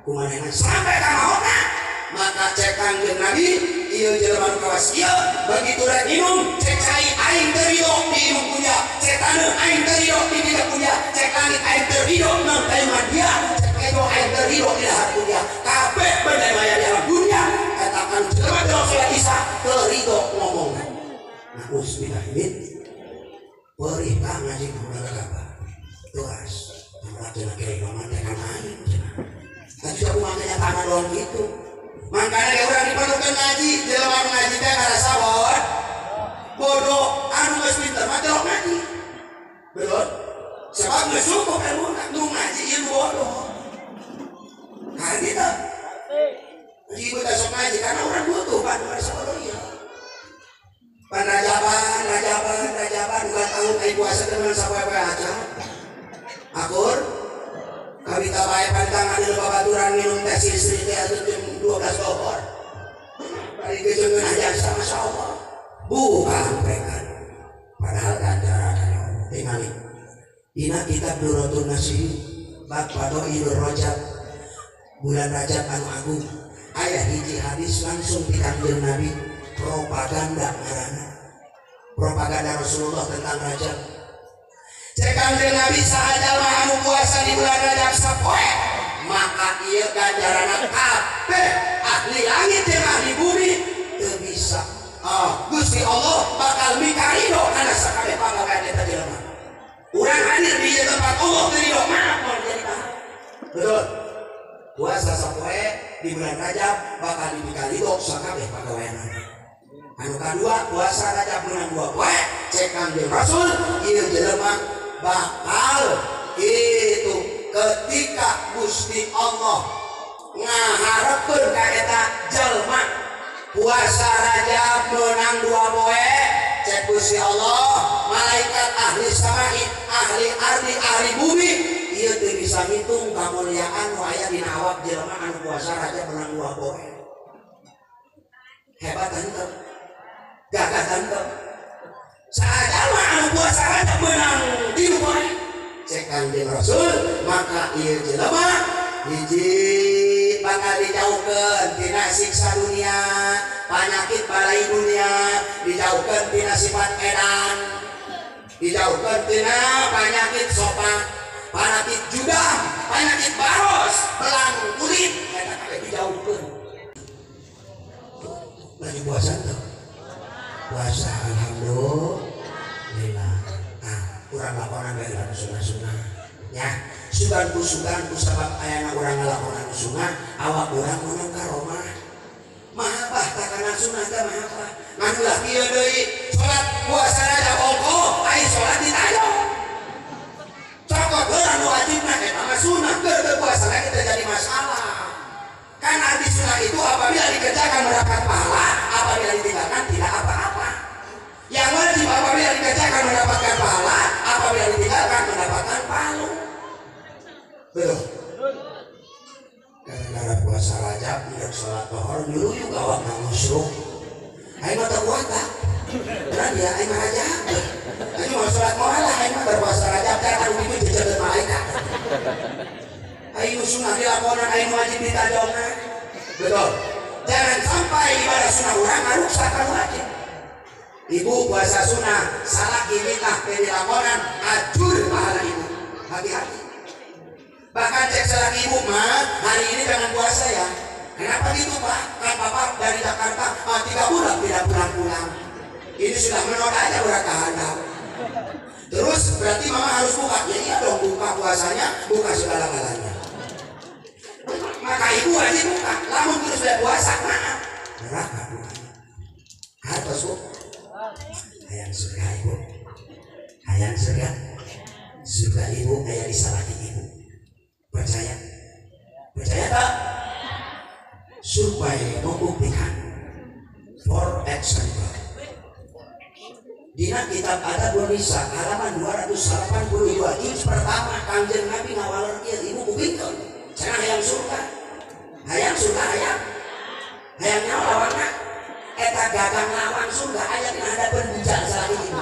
kumanehna sampai ka maotna maka cek Kangjeng Nabi ieu jelema nu kawas ieu begitu rek minum cek cai aing teu ridho diinum ku dia cek taneuh aing teu ridho dipijak ku dia cek langit aing teu ridho nang kayuman dia cek kejo aing teu ridho didahar ku dia kabeh benda maya di alam dunia eta kan jelema teu salat isya teu ridho ngomongna nauzubillah min perih tah ngaji kumaha kabar tuas cenah kira mah teh kana aing cenah tapi aku mah kenyataan doang gitu makanya orang diperlukan ngaji jelema nu ngaji teh ngarasa bodoh anu geus pinter mah teu ngaji betul sebab geus cukup ilmuna nu ngaji ilmu bodoh kan gitu ibu teh sok ngaji karena orang butuh pan ngarasa bodoh ieu pan rajaban rajaban 2 tahun ai puasa teh meunang sapoe-poe acan akur kawita bae pantangan di babaturan minum teh istri teh atuh jam 12 dohor bari geus aja sama Allah bukan pekan padahal ganjaran Allah tingali dina kitab Durratun Nasihin bab Fadhailur Rajab bulan Rajab anu agung aya hiji hadis langsung ti Kangjeng Nabi propaganda ngaranna propaganda Rasulullah tentang Rajab cek Kangjeng Nabi saha jalma anu puasa di bulan Rajab sapoe maka ieu ganjaranna kabeh ahli langit jeung ahli bumi teu bisa Gusti Allah bakal mikarido kana sakabeh pagawean eta jelema urang hadir di ieu tempat Allah teu ridho maaf moal jadi pahala betul puasa sapoe di bulan Rajab bakal dipikarido sakabeh pagaweanana anu kadua puasa Rajab menang 2 poe cek Kangjeng Rasul ieu jelema bakal itu ketika Gusti Allah ngaharepkeun ka eta jelema puasa Rajab menang 2 poe cek Gusti Allah malaikat ahli samai ahli ardi ahli bumi ieu teu bisa ngitung kamuliaan nu aya dina awak jelema anu puasa Rajab menang 2 poe hebat henteu gagah henteu sajalma anu puasa Rajab menang 3 poe cek Kangjeng Rasul maka ieu jelema hiji bakal dijauhkeun tina siksa dunia penyakit balai dunia dijauhkeun tina sifat edan dijauhkeun tina penyakit sopak penyakit judam penyakit baros belang kulit eta kabeh dijauhkeun lagi puasa teu puasa alhamdulillah ah urang lakonan bae urang sunah-sunah ya sugan ku sabab ayana urang ngalakonan sunah awak urang meunang karomah mahabbah takana sunah teh mahabbah ngan ulah kieu deui salat puasa Rajab ongkoh ai salat ditayo cokot heula nu wajibna eta mah sunah keur teu puasa lagi teu jadi masalah kan arti sunah itu apabila dikerjakan mendapat pahala apabila ditinggalkan tidak apa-apa yang wajib apabila dikerjakan mendapatkan pahala apabila ditinggalkan mendapatkan palu betul gara-gara puasa Rajab tidak sholat lohor dulu juga awak ngusruk Aing mah teu kuat ah. Berat ya aing mah rajab. Aing mau salat moal lah aing mah berpuasa rajab teh anu kitu jejeut malaikat. Aing nu sunah dilakonan aing wajib ditajongna. Betul. Jangan sampai ibadah sunah urang ngaruksak ka wajib. Ibu puasa sunah salaki mitah teu dilakonan ajur pahala ibu. Hati-hati. Bahkan cek salaki ibu mah hari ini jangan puasa ya. Kenapa gitu Pak? Kan Bapak dari Jakarta 3 bulan tidak pulang-pulang. Ini sudah menoda aja udah kehandap. Terus berarti mama harus buka. Ya iya dong, buka puasanya, buka segala-galanya. Maka ibu wajib buka. Lamun terus sudah puasa, maaf. Neraka bukan. Hartos bu. Hayang surga ibu. Hayang surga. Surga ibu kayak disalaki ibu. Percaya? Percaya tak? Survei membuktikan, for example, dina kitab Adabun Nisa halaman 282 juz pertama Kangjeng Nabi ngawaler ieu ibu kupingkeun cenah hayang surga, hayang surga hayang, hayang nyawa lawanna eta gagang lawan surga aya dina hadapeun bujang salaki ibu.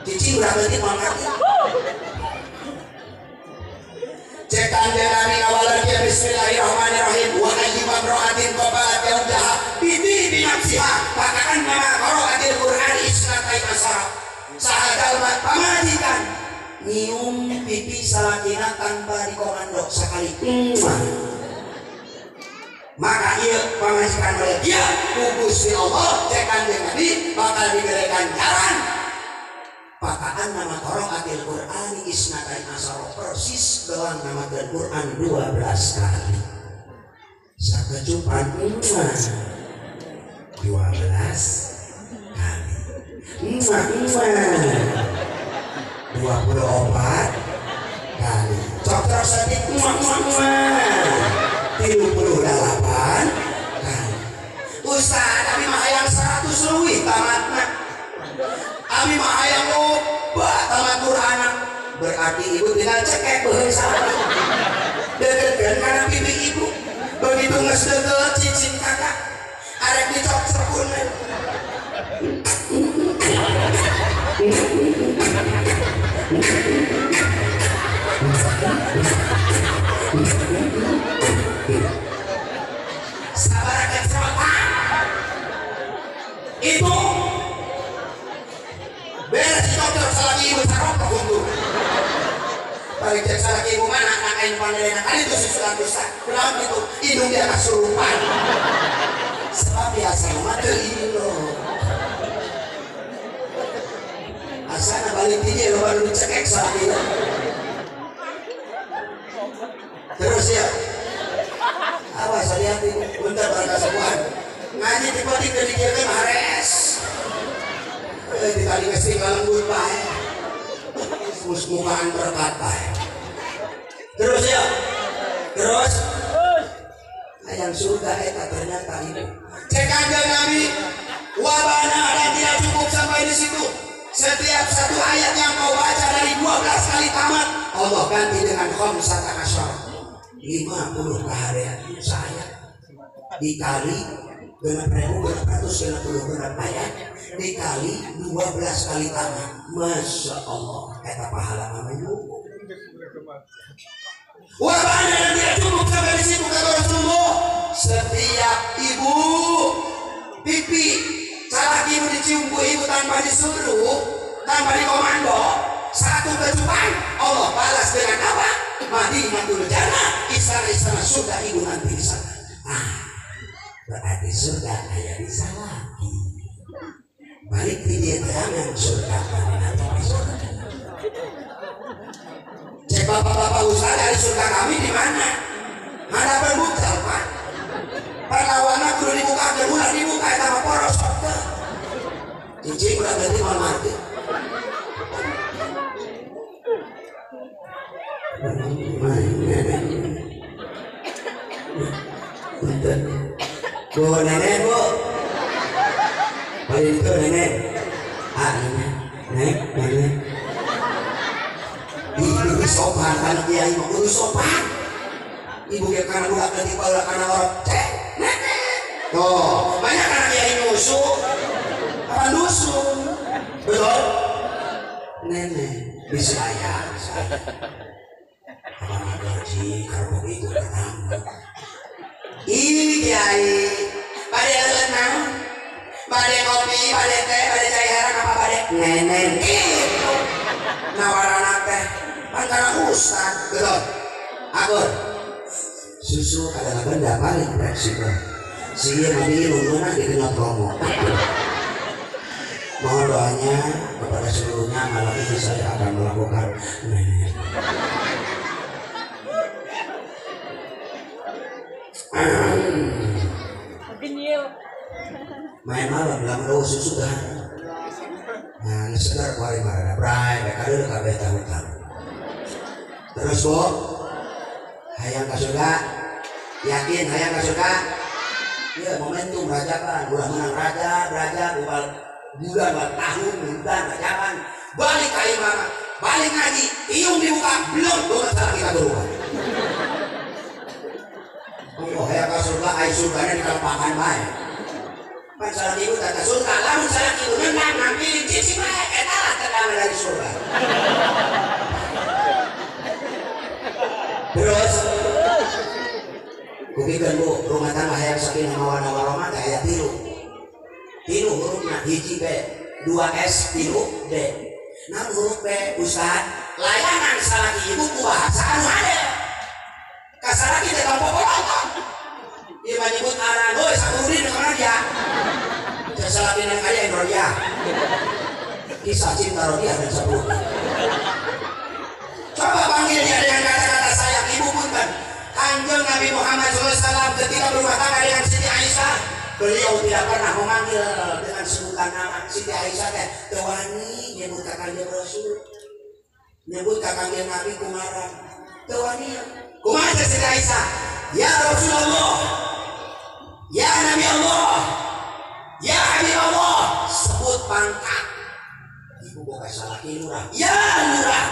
Cicing urang leutik moal ngarti. Cek Kangjeng Nabi ngawaler ieu bismillahirrahmanirrahim wa ayyuma imra'atin qabalat yawjaha bi nafsiha fakaan nama qara'atil Qur'an isnatai asara. Saha jalma pamajikan nyium pipi salakina tanpa dikomando sakali. Maka ieu pamajikan oleh dia ku Gusti Allah cek Kangjeng Nabi bakal diberikan jalan. Pakaan nama qara'atil Qur'an isnatai asara persis doang nama Quran 12 kali. Sakecupan 12 kali. 24 kali. Cok terus sedikit 38 kali. Ustaz abi mah hayang 100 leuwih tamatna. Abi mah hayang loba tamat Qur'an. Berarti ibu tinggal cekek beuheung salaki. Deukeutkeun kana pipi ibu. Begitu geus deukeut cicing kakak arek dicok serpun. Sabar kecerotan. Ibu beres dicok salaki ibu carotok untung. Balik cek salaki ibu mana anak aing pandelena kali itu susulan dosa. Kenapa itu? Hidung dia kasurupan. Sebab biasa mah teu ilo. Asana balik dieu loba nu dicekek salaki. Terus ya. Awas hati-hati bentar barang kasepuhan. Ngaji di pati keur dikiekeun hares. Di tali geus lembut bae. Mus-mukaan berkat bae. Terus ya. Terus hayang surga eta ternyata ibu. Cek Kanjeng Nabi wabana dan tidak cukup sampai di situ. Setiap satu ayat yang kau baca dari 12 kali tamat, Allah ganti dengan khamsata asyara. 50 kaharian saya dikali 6.660 ayat dikali 12 kali tamat. Masya Allah, eta pahala mah. Wabana dan tidak cukup sampai di situ kata Rasulullah. Setiap ibu pipi salaki ibu dicium ku ibu tanpa disuruh, tanpa dikomando, satu kecupan Allah balas dengan apa? Madinatul Jannah, istana-istana surga ibu nanti di sana. Ah, berarti surga aya di salaki. Balik di dia tangan surga nanti di surga. Cek bapak-bapak usaha dari surga kami di mana? Hadapan buka pak. Perlawanan kudu dibuka, ulah dibuka eta mah poros. Cicing ulah ganti moal mati. Bu nenek bu, paling itu nenek, ah nenek, nenek, nenek. Ibu sopan kan kiai mah kudu sopan. Ibu ge kana ulah ganti baheula kana orok cek nenek. Tuh, banyak anak kiai nu Bisa aya, bisa aya. Apa Madroji kerbau ibu ketemu. Ih kiai, bade leueut naon? Bade kopi, bade teh, bade cai herang apa bade neneng? Gitu. Nawarana teh pan kana ustad, betul. Akur. Susu adalah benda paling fleksibel. Si mami luluna dikenyot promo. Mohon doanya kepada seluruhnya, malam ini saya akan melakukan nenek. Main malam dalam roh susu kan. Nah, segar kuari marana bray, kadeul kabeh tahun-tahun. Terus bu, hayang ka surga, yakin hayang ka surga? Ya momentum rajaban, ulah menang raja, raja, bulan, tahun, bulan, rajaban, balik ka imam, balik ngaji, iung dibuka, belum banget salah kita berubah. Oh, hayang ka surga, ai surgana dikalepakan bae. Pan salah ibu tata surga, lamun salah ibu nendang ngambilin cici bae, eta lah tendangan dari surga. Terus kupikeun bu, rumah tangga hayang sakinah mawaddah warahmah teh aya tilu. Tilu hurufna hiji B, 2 S, tilu D. Nah huruf B ustad, layanan salaki ibu ku bahasa anu hade. Ka salaki teh tong poporonton. Ieu mah nyebut ngaran, heuy Sakurudin kana dia. Cek salaki nang aya Rodia. Kisah cinta Rodia dan Sakurudin. Coba panggil dia dengan kata-kata sayang, ibu punten. Kanjeng Nabi Muhammad SAW ketika berumah tangga dengan Siti Aisyah, beliau tidak pernah memanggil dengan sebutan nama Siti Aisyah teh teu wani nyebut ka Kanjeng Rasul, nyebut ka Kanjeng Nabi kumaran, teu wani. Kumaha teh Siti Aisyah? Ya Rasulullah, ya Nabi Allah, ya Habib Allah, sebut pangkat. Ibu boga salaki lurah, ya lurah,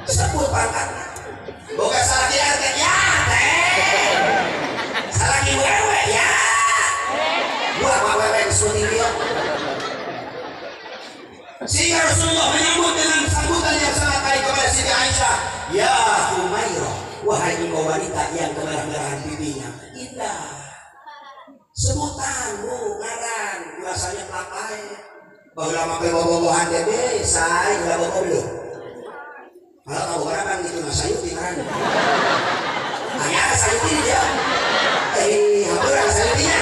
sebut pangkat. Boga salaki RT, ya teh. Salaki wewe, ya. Gua apa wewe seperti dia. Sehingga Rasulullah menyambut dengan sambutan yang sangat baik kepada Siti Aisyah, ya Humairah, wahai engkau wanita yang kemerah-merahan pipinya indah. Sebutan bu, ngaran, bahasanya pelapai. Baheula mah bobogohan teh say, ulah bobo belum. Kalau kamu kan gitu mas Sayuti kan? Aya Sayuti dia. Hampir Sayutinya.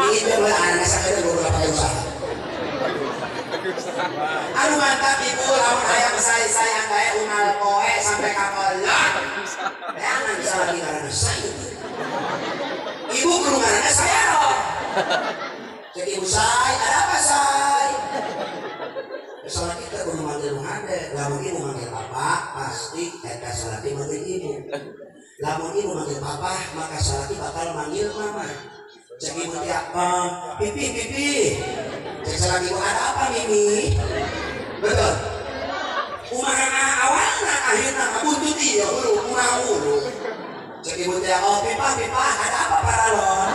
Ingin dia mulai anak saya beberapa kali usaha. Aduh mantap ibu, lamun hayang saya kayak ungal poe sampai kakolot. Jangan salah karena Sayuti. Ibu kudu ngaranna saya loh. Jadi ibu say, ada apa say? Salah kita kudu manggil menghade, lamun ibu manggil papa pasti eta salaki manggil ibu. Lamun ibu manggil papa maka salaki bakal manggil mama. Cek ibu tiap pipi pipi. Cek salaki ibu ada apa mimi? Betul. Kumaha awalna akhirna buntut ieu hulu kumaha hulu. Cek ibu tiap oh pipa pipa ada apa paralon?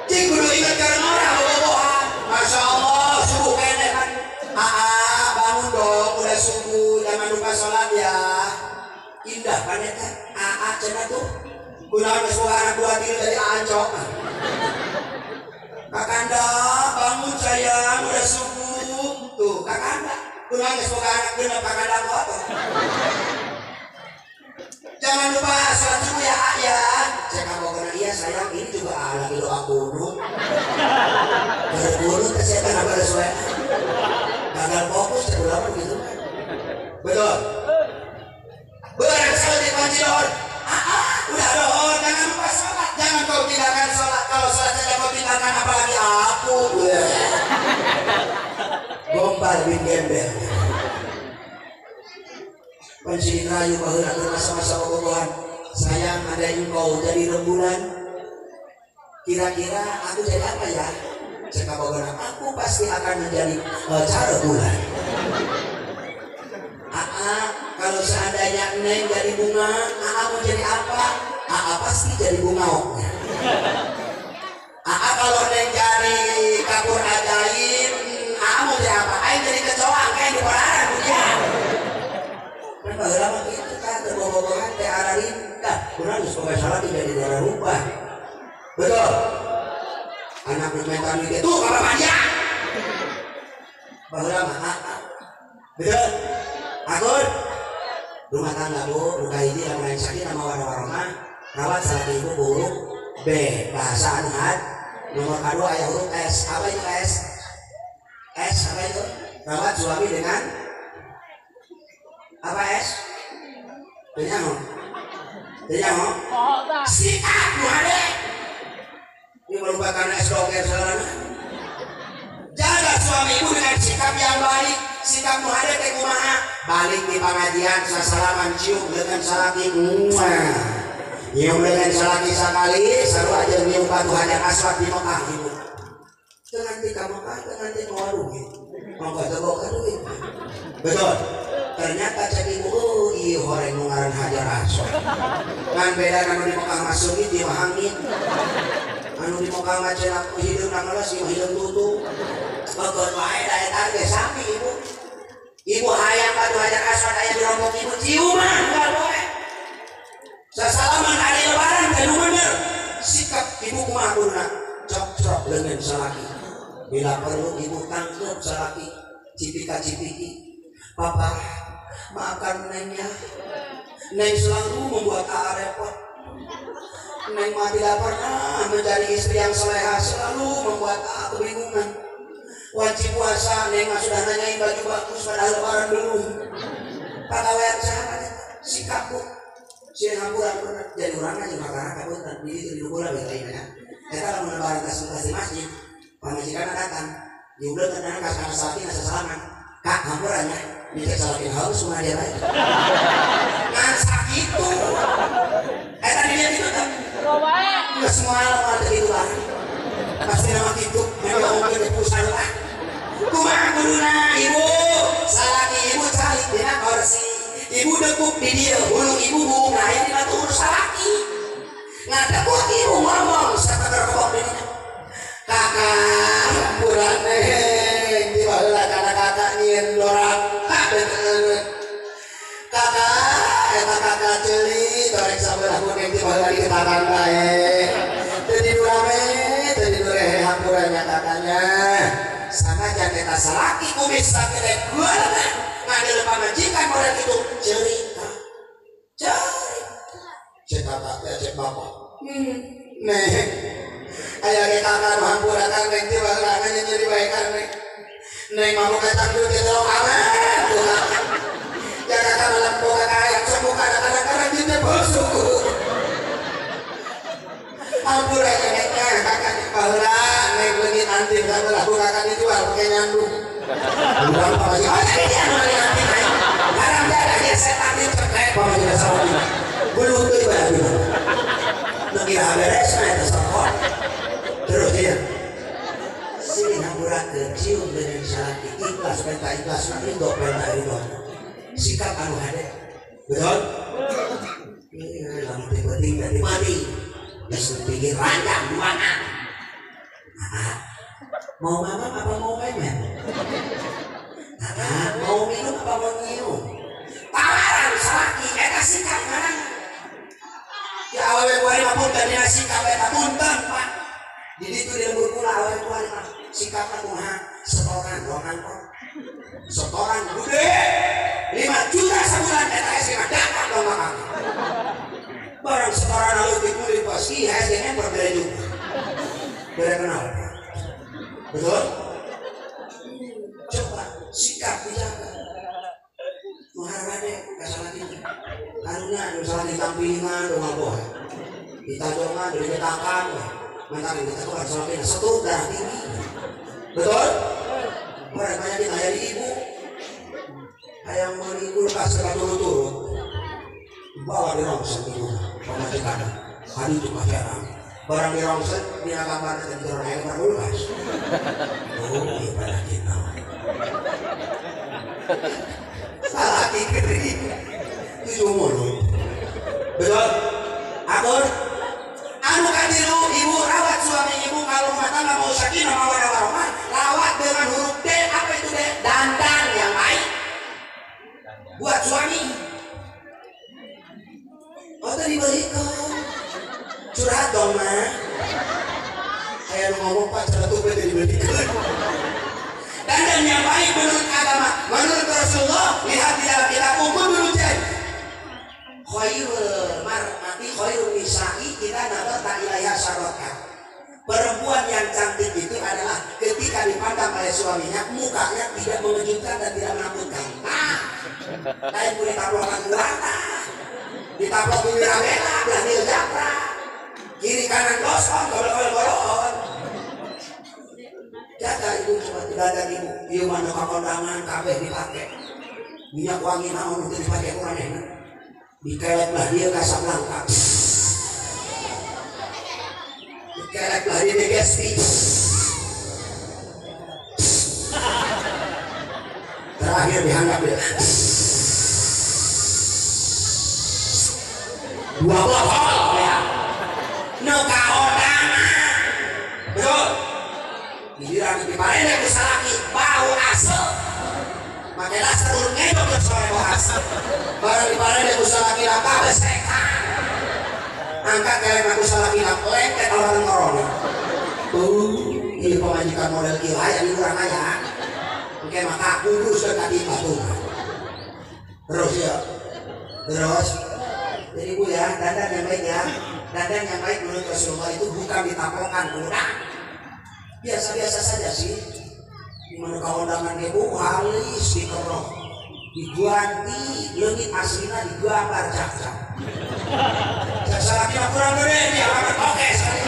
Cik kudu ingat karena orang bobogohan. Masya Allah subuh kene kan. Aa bangun dong udah subuh jangan lupa sholat ya. Indah kan eta aa cenah tuh. Kunaon geus boga anak dua tilu jadi ancok. Kakanda bangun sayang udah subuh. Tuh kakanda kunaon geus boga anak genep kakanda kotor. Jangan lupa sholat subuh ya ya. Saya kabogona iya sayang ini juga lagi doa kunut. Berkunut saya kan apa sesuai. Gagal fokus saya berapa gitu kan. Betul. Berang salat di panci dohor. Udah dohor jangan lupa sholat. Jangan kau tinggalkan sholat. Kalau sholat saja kau tinggalkan apalagi aku. Gombal bin gembel. Panci rayu baheula keur masa-masa bobogohan. Sayang ada engkau jadi rembulan. Kira-kira aku jadi apa ya? Cek kabogona, aku pasti akan menjadi cara bulan. Aa, kalau seandainya Neng jadi bunga, Aa mau jadi apa? Aa pasti jadi bunga oknya. Aa Kalau neng jadi kapur ajaib, mau jadi apa? Aing jadi kecoa, kayak di peraran dia. Kan baheula mah kitu kan teu bobogohan teh ararindah. Kurang geus boga salaki jadi darah rubah. Betul. Anak minta duit tuh ka bapak dia. Baheula mah betul. Akur. Rumah tangga bu, nu kahiji lamun lain sakinah mawaddah warahmah, rawat salaki ibu huruf B, bahasa anu had. Nomor kedua aya huruf S. Apa itu S? S apa itu? Rawat suami dengan apa S? Tanya mau? Tanya mau? Sikap nu hade. Ini merupakan S doger saudara. Jaga suami ibu dengan sikap yang baik. Sikap nu hade teh kumaha? Balik di pengajian sasalaman cium dengan salaki. Nyium dengan salaki sakali, sarua jeung nyium batu hajar aswad di Mekah ibu. Teu nganti ka Mekah, teu nganti mawa duit. Monggo teu boga duit. Betul. Ternyata cek ibu, oh ieu horeng nu ngaran hajar aswad. Ngan beda anu di Mekah mah seungit ieu mah hangit. Anu di Mekah mah cenah hideung ngeles ieu hideung tutup. Beukon wae da eta ge sami ibu. Ibu hayang batu hajar aswad aya di rombong ibu ciuman unggal poe. Sasalaman hari lebaran teh nu bener. Sikap ibu kumaha kuduna? Cok-cok leungeun salaki. Bila perlu ibu tangkep salaki, cipika-cipiki. Papa, maafkan Neng ya. Neng selalu membuat Aa repot. Neng mah tidak pernah menjadi istri yang soleha, selalu membuat Aa kebingungan. Wajib puasa, Neng mah sudah nanyain baju bagus pada lebaran dulu. Pagawean saha sikap bu. Sieun hampura jadi urang aja makanan kapunten di ditu di dukula we teh nya. Eta lamun lebaran tas di masjid, pamajikan datang, diuleun kana ka salaki sasalaman. Kak hampura nya, dicek salaki haus kumaha dia bae. Ngan sakitu. Eta di dieu kitu teh. Geus moal moal teh kitu bareng. Pasti nama kitu, memang mungkin di pusat lah. Kumaha kuduna ibu, salaki ibu calik dina kursi. Ibu dekuk di dia, hulu ibu bunga aya dina tuur salaki. Ngadekuk ibu ngomong sateger kebok di dinya. Kakak hampura neng, di baheula kana kakak nyieun doraka beuteung. Kakak eta kakak ceuli torek sabelah kuning di baheula diketakan bae. Teu didurame, teu didurehe hampuranya kakaknya. Sanajan eta salaki kumis sagede geuleuna ngadil pamajikan model itu cerita. Cerita. Cek kakak teh cek bapak. Neng. Aya ge kakak nu hampura kan neng teh baheula nyeri bae kan neng. Neng mah boga cangcut ge tolong aman. Ya kakak malam boga kaya sok buka kadang-kadang di teh bersyukur. Hampura nya nengnya kakak baheula neng leungit anting sabelah ku kakak dijual pake nyandung. Urang pamajikan oh jadi dia nu anting aing. Haram jadah ieu setan diceklek pamajikan salaki. Buluh teuing bae abdi. Nu kira beres mah eta sokot. Terus dia sini hampurakeun cium dengan salaki ikhlas penta ikhlas ridho penta ridho. Sikap anu hade. Betul? Iya, lamun teh penting dari mati. Geus pikir ranjang duaan. Mau mamam apa mau memen? Mau minum apa mau nyium? Tawaran salaki eta sikap mana? Ya awewe kuari mah punten dina sikap eta punten Pak. Di ditu di lembur kula awewe kuari mah sikapna kumaha? Setoran dong kok. Setoran gede 5 juta sebulan eta SG mah datang dong ka kami. Barang setoran leutik meuli pasti SG berbeda juga. Beda kenal. Betul? Coba sikap dijaga. Muharane ka salaki. Karunya anu salaki tampilingan do ngaboh. Ditajongan, dibetakan, mantan ditajongan salaki setruk darah tinggi. Betul? Orang banyak aya di ibu. Hayang meuli kulkas katurut-turut. Bawa di rongsen ibu, pamajikan. Hari itu mah jarang. Barang di rongsen dina kamar teh di aya kamar kulkas. Oh, ieu pada kita. Salaki kering. Tujuh mulut. Betul? Atur. Anu katilu ibu rawat suami ibu ka rumah sakinah mawaddah warahmah lawat dengan huruf D. Apa itu D? Dandan yang baik buat suami. Oh tadi dibelikan. Curhat dong mah. Kayak lu ngomong pak celetuk tadi dibelikan. Dandan yang baik menurut agama, menurut Rasulullah, lihat di dalam kitab umum dulu cek. Khairul mar'ati khairun nisa'i kita nazarta ilaiha syaraka. Perempuan yang cantik itu adalah ketika dipandang oleh suaminya, mukanya tidak mengejutkan dan tidak menakutkan. Nah, lain boleh tablokan buata, ditablok bibir abela, belah nil japra, kiri kanan gosong, gobel-gobel bolon. Jaga ibu coba dandan ibu, ieu mah nu kakondangan kabeh dipake. Minyak wangi naon teu dipake kurang enak. Dikelek lah dia Casablanca. Dikelek lah dia Gatsby. Terakhir dihanggap dia. Dua botol ya. Nu kakondangan. Betul. Giliran diparende ku salaki bau asal. Make laser urut ngedok ke sore bau asal. Barang diparende ku salaki lah kabeh sekan. Angkat kelek ku salaki lah lengket lawan corona. Ieu pamajikan model kieu aya di urang aya. Engke maka kudus ka di batu. Terus ya. Terus. Jadi Bu ya, dandan yang baik ya. Dandan yang baik menurut Rasulullah itu bukan ditaplokan udah. Biasa-biasa saja sih. Di mana kaundangan ibu halis dikerok, diguanti, leungit aslina digambar cak-cak. Cak salaki mah kurang gede nih, apa oke sekali.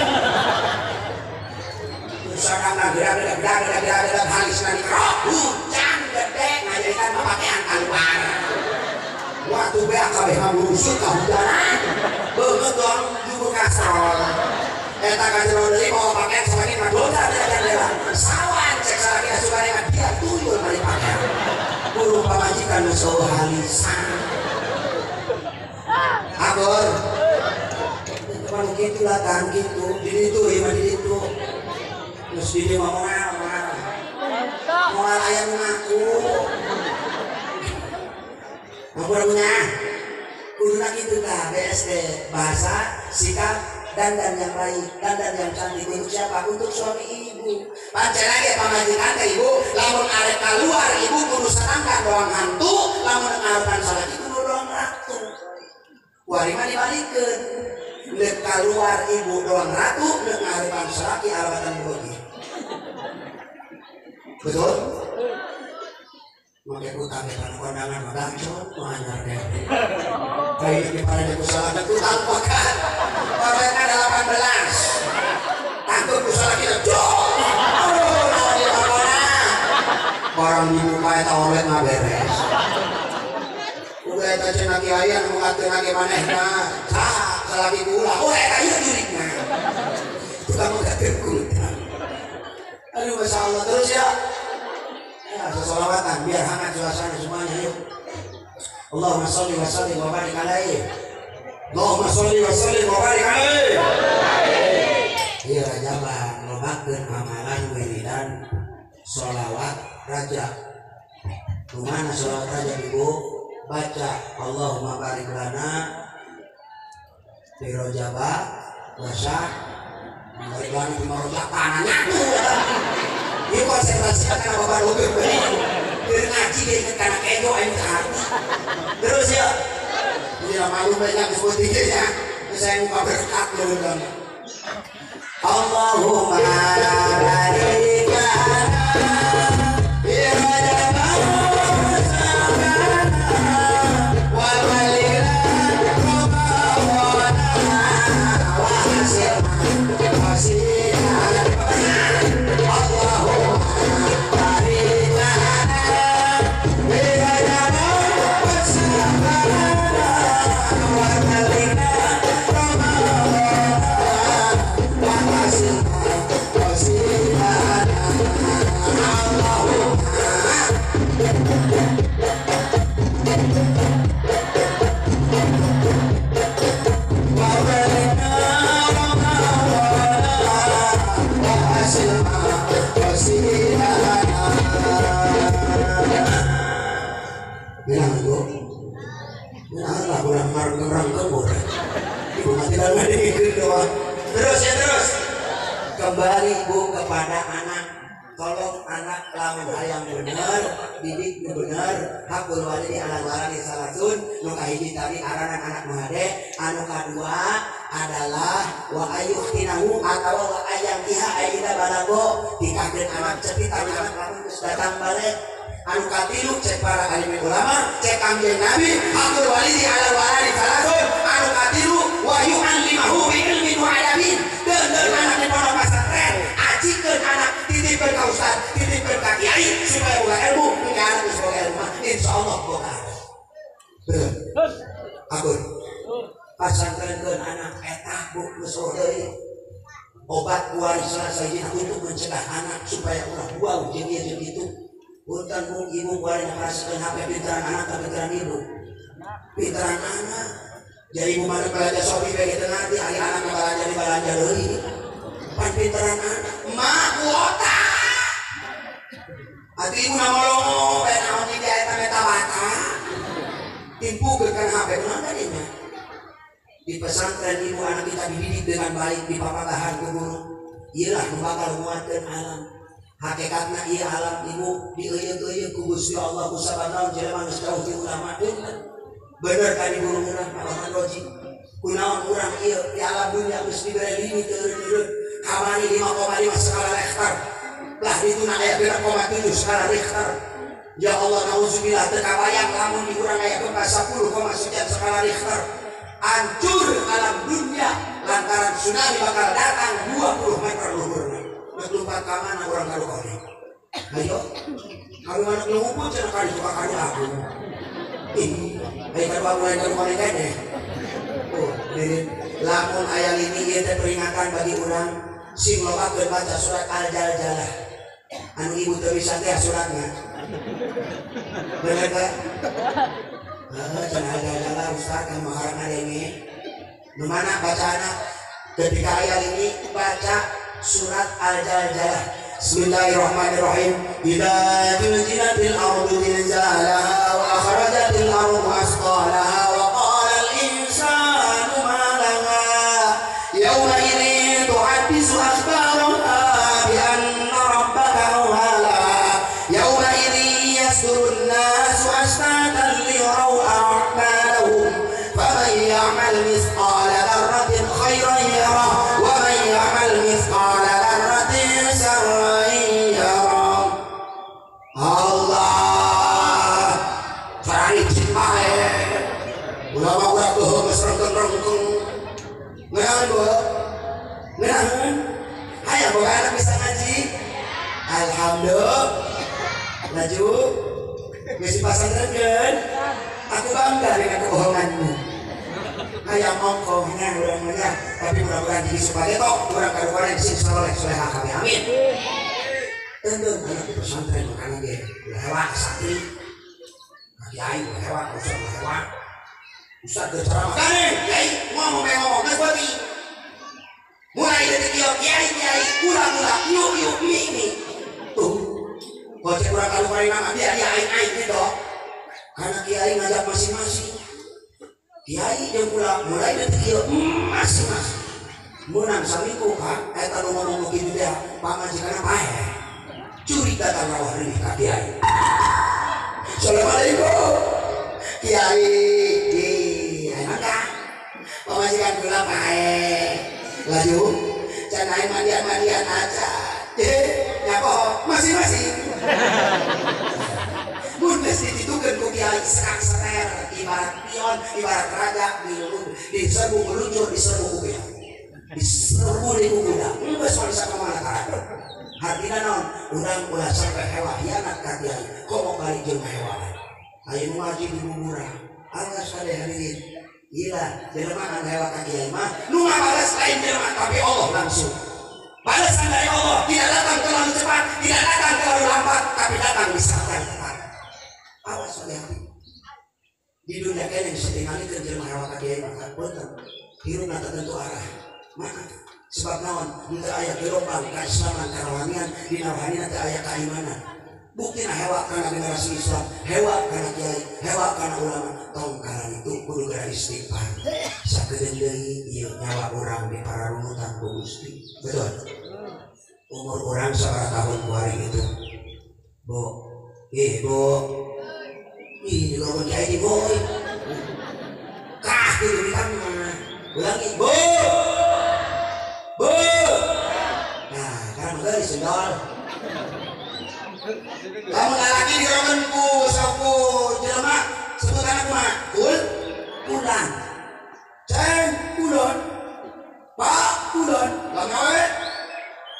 Sadang gerak-gerak halisna dikerok, hujan gede ngajaikan pakaian keluar. Waktu beak kabeh ngurusut kahujanan. Beungeut doang jubur kastrol. Eta ka jero deui bawa pakaian salaki mah dosa teh sawan cek salaki asupane mah dia tuyul bari pakaian. Burung pamajikan nu sauh halisan. Abor. Cuman kitu lah kan kitu. Di ditu ieu mah di ditu. Geus di dieu mah moal moal. Moal aya nu ngaku. Ampun punya. Kuduna kitu tah BSD bahasa sikap dandan yang baik, dandan yang cantik untuk siapa? Untuk suami ibu. Pancen lagi pamajikan ke ibu, lamun arek keluar ibu kudu sarangkan doang hantu, lamun ngarepan salaki kudu doang ratu. Wari mah dibalikeun. Leuk keluar ibu doang ratu, leuk ngarepan salaki alawatan beuki. Betul? Make utang di kondangan mah gacor, mah anyar kene. Kayak di parade ku salaki utang pakan. Mereka 18. Takut ku salaki jok. Aduh, naon ieu corona. Barang dibuka eta olet mah beres. Udah eta cenah kiai anu ngateun ge manehna. Saha salaki kula. Oh eta ieu jurigna. Tukang ngateun kula. Aduh masyaallah terus ya. Ya, sesolawatan biar hangat suasana semuanya yuk. Allahumma sholli wa sallim wa barik alaihi. Allahumma sholli wa sallim wa barik alaihi. Ieu rajaban lobakeun amalan wiridan sholawat raja. Kumana sholawat raja ibu? Baca Allahumma barik lana fi rajaba wa syah barik lana fi rajabana nyatu. Ini konsentrasinya karena bapak lebih biar ngaji dia ingat karena ego yang hati. Terus ya, jadi malu banyak disebut dikit ya. Saya muka berkat dulu dong. Allahumma barik lana fi rajaba wa sya'bana wa balighna ramadana wa hasilna hasilna. Allahumma barik lana fi rajaba wa sya'bana wa balighna ramadana wa hasilna hasilna. ngarengkeng-rengkeng urang. Ibu mah tidak ngadengkeun doa. Terus ya terus. Kembali Bu kepada anak. Tolong anak lamun hayang bener, didik nu bener, hakul walidi ala waladi salatun, nu kahiji tadi aranan anak nu hade, anu kadua adalah wa ayyuhtinahu atawa wa ayyangkiha ayyida balago, tikahkeun anak cepitan anak lamun geus datang balik. Anu katilu cek para alim ulama, cek Kangjeng Nabi, hakul walidi ala waladi salatun, anu katilu wa yu'allimahu bi ilmin wa adabin. Deundeun anak di pondok pesantren, ajikeun anak titipkeun ka ustad, titipkeun ka kiai supaya boga ilmu, mika anak geus boga ilmu mah insyaallah boga. Betul. Akur. Pasantrenkeun anak eta bu geus deui. Obat warisan sayidina untuk mencegah anak supaya ulah buau jeung ieu jeung itu. Punten mung ibu kuari ngarasakeun HP pintaran anak ka pintaran ibu. Pintaran anak. Jadi ibu mah belanja Shopee bae teu ngarti ari anak mah belanja di belanja deui. Pan pintaran anak mah kuota. Atuh ibu na molongo bae naon di eta meta bata. Timpukeun kana HP kunaon tadi nya. Di pesantren ibu anak kita dididik dengan baik di papatahan ku guru. Ieulah nu bakal nguatkeun alam. Hakikatna ieu alam ibu dieuyeung-euyeung ku Gusti Allah ku sabab naon jelema geus jauh ti ulama. Bener tadi guru urang Abah Roji. Kunaon urang ieu di alam dunia geus dibere limit eureun-eureun. Kamari 5,5 skala Richter. Lah dituna aya 2,7 skala Richter. Ya Allah nauzubillah teu kabayang lamun di urang aya gempa 10, sekian skala Richter. Hancur alam dunia lantaran tsunami bakal datang 20 meter luhurna. Geus lumpat ka mana urang karuhore. Ayo. Kalau mana ngumpul cenah ka ditu ka kadu aku. Ih, ayo kadu aku lain kadu maneh kene. Oh, lamun aya lini ieu teh peringatan bagi urang sing lobakeun baca surat Al-Jaljalah. Anu ibu teu bisa teh suratna. Bener teh? Heeh, cenah Al-Jaljalah ustaz anu maharana denge. Nu mana bacaana ketika aya lini baca surat Al-Jaljalah. Bismillahirrahmanirrahim. Idza zulzilatil ardu zilzalaha wa akhrajatil ardu asqalaha wa qala al-insanu ma laha yawma idzin tuhaddisu akhbaraha bi anna rabbaka awha laha yawma idzin yasdurun nasu ashtatan liyaraw a'malahum faman ya'mal mithqala dzarratin khairan yarah wa man ya'mal mithqala dzarratin syarran yarah. Allah sarari bae ulama urang teu geus rengkeng-rengkeng ngeunaan bu ngeunaan hayang boga anak bisa ngaji alhamdulillah laju geus dipasantrenkeun aku bangga dengan kebohonganmu hayang ongkohnya urang mah tapi mudah-mudahan jadi supadeto urang karuan sing saleh soleha kabeh amin. Tentu anak di pesantren makanya ge hewa santri kiai hewa ustaz hewa ustaz ge ceramah kane kiai ngomong ngomong geus beuti mulai detik ieu kiai kiai kula-kula yuk yuk mi mi tuh kocek urang kaluar mah dia aing aing gitu karena kiai ngajak masing-masing kiai jeung kula mulai detik ieu masing-masing menang saminggu ka eta nu ngomong kitu teh pamajikanna paeh curi datang rawah reuih ka kiai. Assalamualaikum kiai di maka pamajikan kula paeh laju can aing mandian-mandian aja nyapo masing-masing mun geus dititukeun ku kiai serak seter ibarat pion ibarat raja milu diserbu meluncur diserbu ku kiai diserbu deui ku kuda geus bisa ka mana ka hartina naon urang ulah sampai hewa hianat ka kiai komo balik jeung hewa aya nu ngaji di buburah awas kade hadirin gila jelema anu hewa ka kiai mah nu ngabales lain jelema tapi Allah langsung balasan dari Allah tidak datang terlalu cepat tidak datang terlalu lambat tapi datang di saat yang tepat. Awas hati-hati di dunia kene disetingalikeun jelema hewa ka kiai mah punten hirupna tertentu arah maka sebab naon henteu aya gelombang kaislaman karohanian dina rohanina teu aya kaimanan. Buktina hewa kana generasi Islam, hewa kana kiai, hewa kana ulama. Tong karang itu kudu geura istighfar. Sakedeung deui ieu nyawa urang di pararunutan ku Gusti. Betul. Umur urang sabaraha tahun kuari itu. Bu, ih bu. Ih, lawan kiai di boy. Kah gitu di mah. Ulangi, bu. Bu. Nah, karena geus sendol. Kamu lagi dirogen ku soku jelema sebutan aku mah kul kulan ceng kulon pak kulon langawe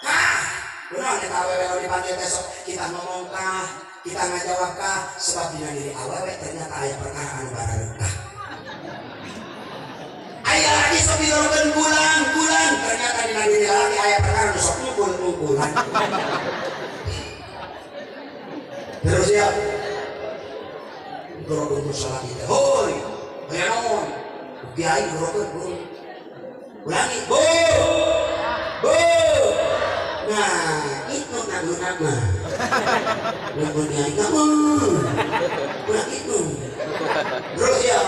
kah kunaon eta awewe nu dipanggil teh sok kita ngomong kah kita ngajawab kah sebab dina diri awewe ternyata aya perkara anu barareukah aya lagi sok dirogen kulan kulan ternyata dina diri lagi aya perkara nu sok ngumpul-ngumpulan. Terus ya, gorokan salah kita. Hoi, aya naon? Kiai gorokan, ulangi, bu, bu. Nah, itu nak mah. Nak kiai kamu, ulang itu. Terus ya,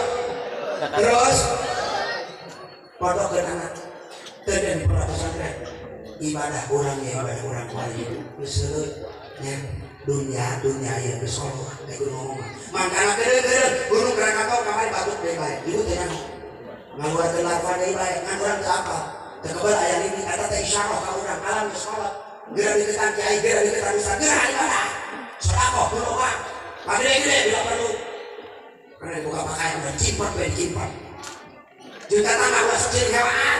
terus. Pondok ke anak, dan di pondok pesantren. Ibadah orang ya, ibadah orang wali. Geus ya. Dunia dunia ya geus Allah teh kudu ngomong mangkana kedeung-kedeung gunung Krakatau kamari batuk deui bae ibu teh nyaho ngaluarkeun larva deui bae ngan urang teu apal teu kebel aya lini eta teh isyarah ka urang alam geus kolot geura deuketan kiai geura deuketan ustaz geura ibadah sedekah kudu ka pagede-gede bila perlu karena dibuka pakaian udah cipot bae dicipot jeung tatangga ulah sok jeung hewaan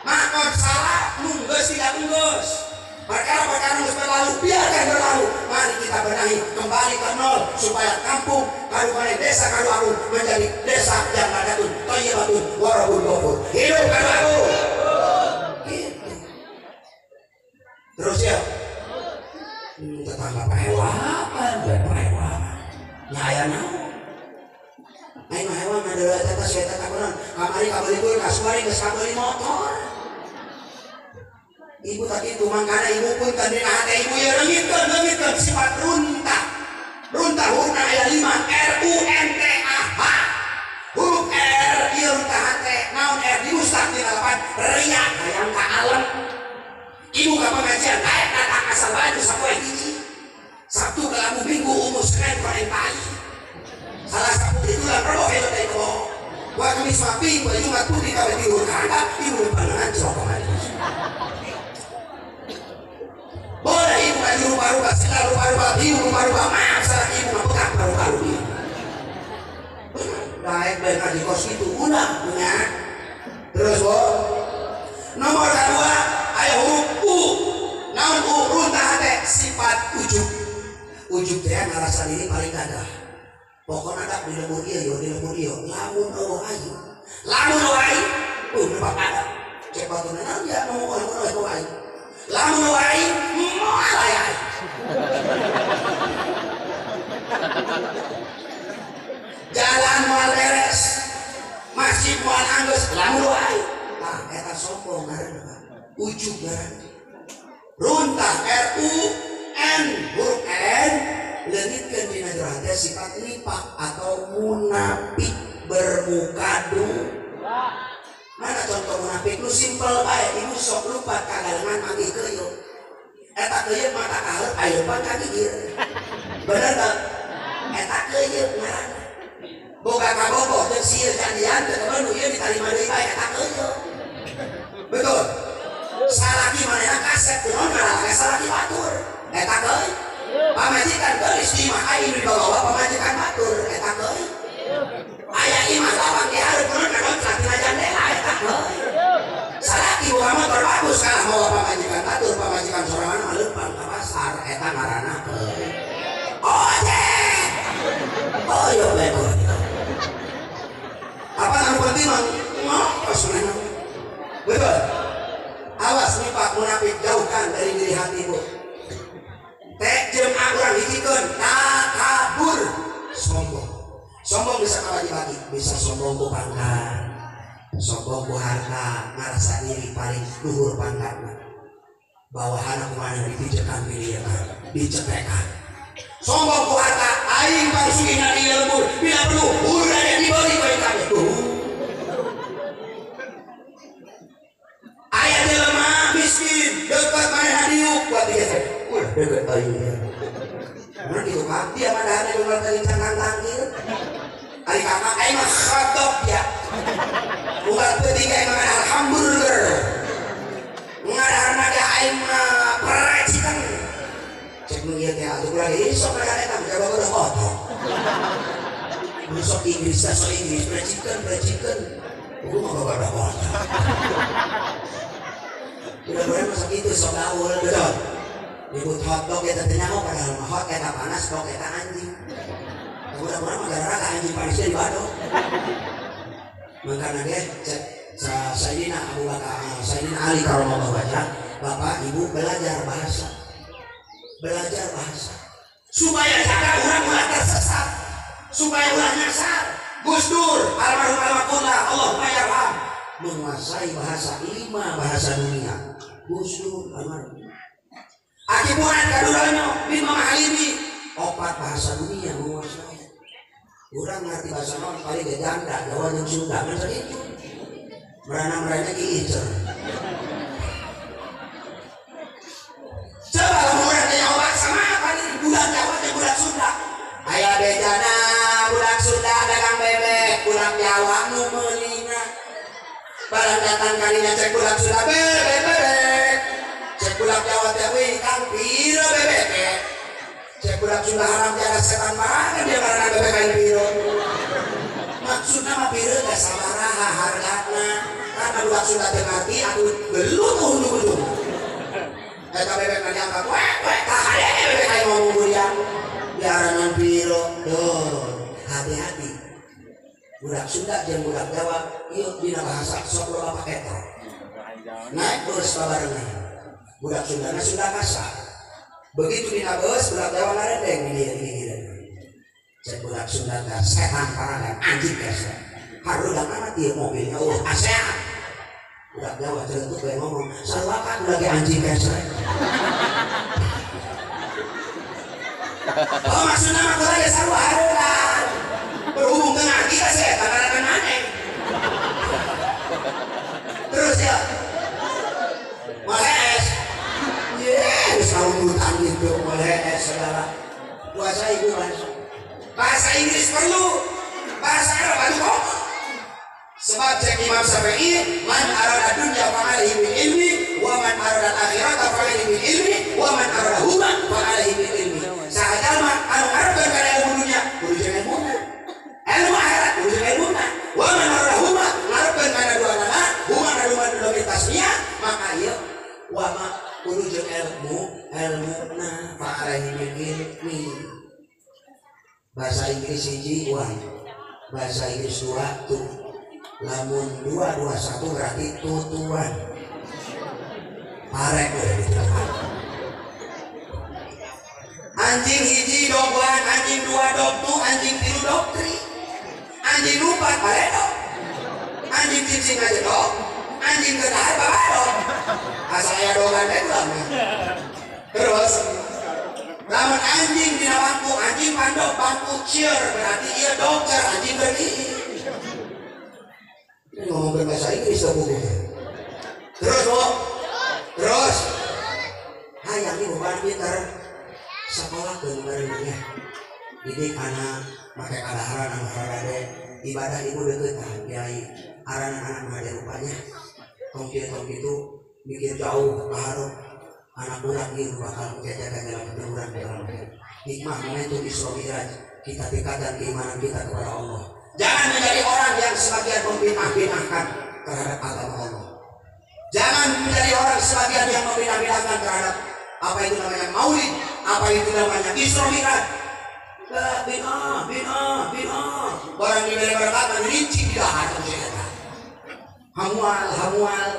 makon salah munggeus tidak munggeus. Perkara-perkara harus berlalu, biarkan berlalu. Mari kita benahi kembali ke nol supaya kampung Kaduagung, desa Kaduagung menjadi desa yang badatun, thayyibatun, warahul ghafur. Hidup Kaduagung. Gitu. Terus ya, tetangga pahewaan, pahewaan. Nya aya naon? Aing mah hewan ada eta teh eta kunaon? Kamari kabeuli kulkas, kuari geus kabeuli motor. Ibu tak itu mangkana ibu pun tadi hati ibu ya rengitkeun sifat runtah. Runtah hurufna aya 5 R U N T A H. Huruf R ieu runtah hate, naon R diusap dina lapan ria hayang ka alam. Ibu ka pengajian daek datang asal baju sapoe hiji. Sabtu kelabu Minggu umur Senin paling pai. Salasa putih tulang rebo hejo teh kebo. Wa Kamis mapi, wa Jumat putih kabeh tidur ka ibu panangan celaka manis. Boleh ibu ngaji rupa-rupa, sila rupa-rupa, ibu rupa-rupa, maaf salah ibu mah paru-paru dia. Baik baik ngaji kos itu ulah punya. Terus bo, nomor kedua aya huruf U. Naon U runtah hate sifat ujub. Ujub teh ngarasa diri paling gagah. Pokokna dak di lembur ieu yo, di lembur ieu, lamun eueuh aing. Lamun eueuh aing, nebak ada. Cek baturna naon ya ngomong lamun eueuh aing. Lamun aing moal aya aing. Jalan moal beres, masjid moal anggeus, lamun aing. Tah eta sombong ngaranna Pak. Ujub ngaranna. Runtah R U N huruf N leungitkeun dina jero hate sifat nifak atau munafik bermuka dua. Mana contoh munafik lu simpel bae ibu sok lupa kagalengan manggih keuyeuh. Eta keuyeuh mata kahareup ayeuna ka gigir. Bener teu? Eta keuyeuh ngaranna. Boga kabogoh jeung sieun janjian teu kebel nu ieu ditarima deui bae eta keuyeuh. Betul. Salaki manehna kasep kunaon ngalalake salaki batur. Eta keuyeuh. Pamajikan geulis di imah aing dibawa pamajikan batur eta keuyeuh. Aya imah lawang di hareup kunaon ngadonclak tina jandela eta keuyeuh. Salaki boga motor bagus kalah mawa pamajikan batur, pamajikan sorangan mah leumpang ka pasar eta ngaranna keuyeuh. Ojek. Keuyeuh bae keuyeuh. Apa anu penting mah ngokos manehna. Betul. Awas nifak munafik jauhkan dari diri hatimu. T jeung A urang hijikeun takabur sombong. Sombong bisa kabagi-bagi, bisa sombong ku pangkat, sombong ku harta, ngarasa diri paling luhur pangkatna. Bawahan kumaha dipijekan milieukan, dicetekan. Sombong ku harta aing pangsugihna di lembur bila perlu urang dibeli bae kabeh. Aya jelema miskin deukeut manehna diuk buat digesek. Ulah deukeut aing. Mun kitu mah dia mah dahar jeung teh cangkang tangkil. Ari kakak aing mah hotdog ya. Ulah teuing aing mah hamburger. Ngadarna ge aing mah fried chicken. Cek nu ieu teh atuh kurang sok kada eta jaga bodoh otot. Nu sok Inggris sok Inggris fried chicken. Gua mah bodoh otot. Udah-udah masuk itu sok gaul betul. Nyebut hotdog eta teh nyaho padahal mah hot eta panas dog eta anjing. Udah-udah mah gara-gara anjing panisnya di badog. Makana ge cek Sayyidina Abu Bakar, Sayyidina Ali karramallahu wajhah, bapak ibu belajar bahasa. Belajar bahasa supaya jaga orang ulah tersesat, supaya ulah nyasar. Gus Dur almarhum almarhumah Allahumma yarham menguasai bahasa 5 bahasa dunia. Gus Dur almarhum. Aki Murad Kaduranyo bin Mama Halimi 4 bahasa dunia menguasai. Urang ngerti bahasa naon paling ge janda Jawa jeung Sunda kan sakitu. Merana-merana kiicer. Coba lamun urang teh nyawa sama paling budak Jawa jeung budak Sunda. Aya bejana budak Sunda dagang bebek, budak Jawa nu meulina. Barang datang kalinya cek budak Sunda bebek bebek. Cek budak Jawa teh wih kang piro bebek teh. Cek budak Sunda haram tiada setan mana dia karena bebek kain piro. Maksudna mah piro teh sabaraha hargana. Karena budak Sunda teu ngarti atuh gelut ujung-ujung. Eta bebek mah diangkat wek wek tah hade bebek kain ngomong burian. Biaranan piro. Duh, hati-hati. Budak Sunda jeung budak Jawa ieu dina bahasa sok loba paketan. Naik bus babarengan. Budak Sunda na Sunda kasar. Begitu dina bus budak Jawa ngaredeng di dieu di dieu. Cek budak Sunda teh setan paragan anjing keset. Harudang amat ieu mobilnya eueuh asean. Budak Jawa celetuk bae ngomong, "Sarua kan lagi anjing keset." Oh maksudna mah kurang sarua harudang. Berhubung dengan kita setan arakan maneh. Terus ya. Males. Yes, saunutan gitu, males segala. Puasa ibu bahasa. Bahasa Inggris perlu, bahasa Arab aduh kok. Sebab cek Imam Syafi'i, man arada dunya fa alaihi bil ilmi, wa man arada akhirata fa alaihi bil ilmi, wa man arada huma fa alaihi bil ilmi. Saha jalma anu ngarepkeun kana ilmu dunya, kudu jeung ilmuna. Ilmu akhirat kudu jeung ilmuna. Wa man arada huma ngarepkeun kana duanana, huma na dua tasmiyah, maka ieu wa ma kudu jeung ilmu, ilmuna fa alaihi bil ilmi. Bahasa Inggris hiji one, bahasa Inggris 2 two. Lamun 2 2 1 berarti tutuan. Parek udah gitu. Anjing hiji dog one, anjing 2 dog two, anjing 3 dog three. Anjing 4 paredog. Anjing cicing aja dog, anjing kedahar babarog. Asal aya dogan teh ulah. Terus lamun anjing dina bangku, anjing pandok bangku cheer berarti ieu dokter anjing berdiri. Ini ngomong berbahasa Inggris dong buku. Terus bu, terus. Hayang ibu bukan pinter sekolah ke barengnya. Didik anak pakai kadaharan anu harade ibadah ibu deket tah kiai arana anak mah ada rupanya. Tong kieu tong kitu mikir jauh kaharep. Anak urang ieu bakal jaga jalan keturunan dalam hikmah momentum Isra Mi'raj kita tingkatkan keimanan kita kepada Allah. Jangan menjadi orang yang sebagian membid'ah-bid'ahkan terhadap agama Allah. Jangan menjadi orang sebagian yang membid'ah-bid'ahkan terhadap apa itu namanya maulid, apa itu namanya Isra Mi'raj. Bid'ah, bid'ah, bid'ah. Barang diberi berkat rinci tidak ada usia. Hamual, hamual.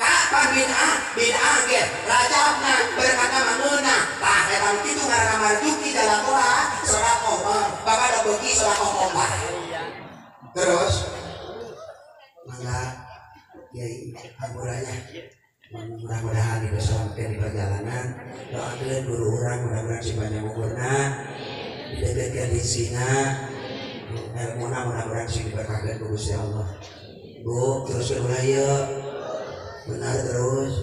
Kapan bid'ah? Bid'ah ge rajabna berkata manuna. Tah eta kitu ngaranna marjuki jalan ulah sedekah. Bapak da beuki sedekah kompak. Terus mangga kiai hampuranya Mudah-mudahan diselamatkan di perjalanan. Doakeun guru urang mudah-mudahan sing panjang umurna, didegkeun rizkina, ilmuna mudah-mudahan sing diberkahkeun ku Gusti Allah. Bu, terus ulah ieu. Benar terus.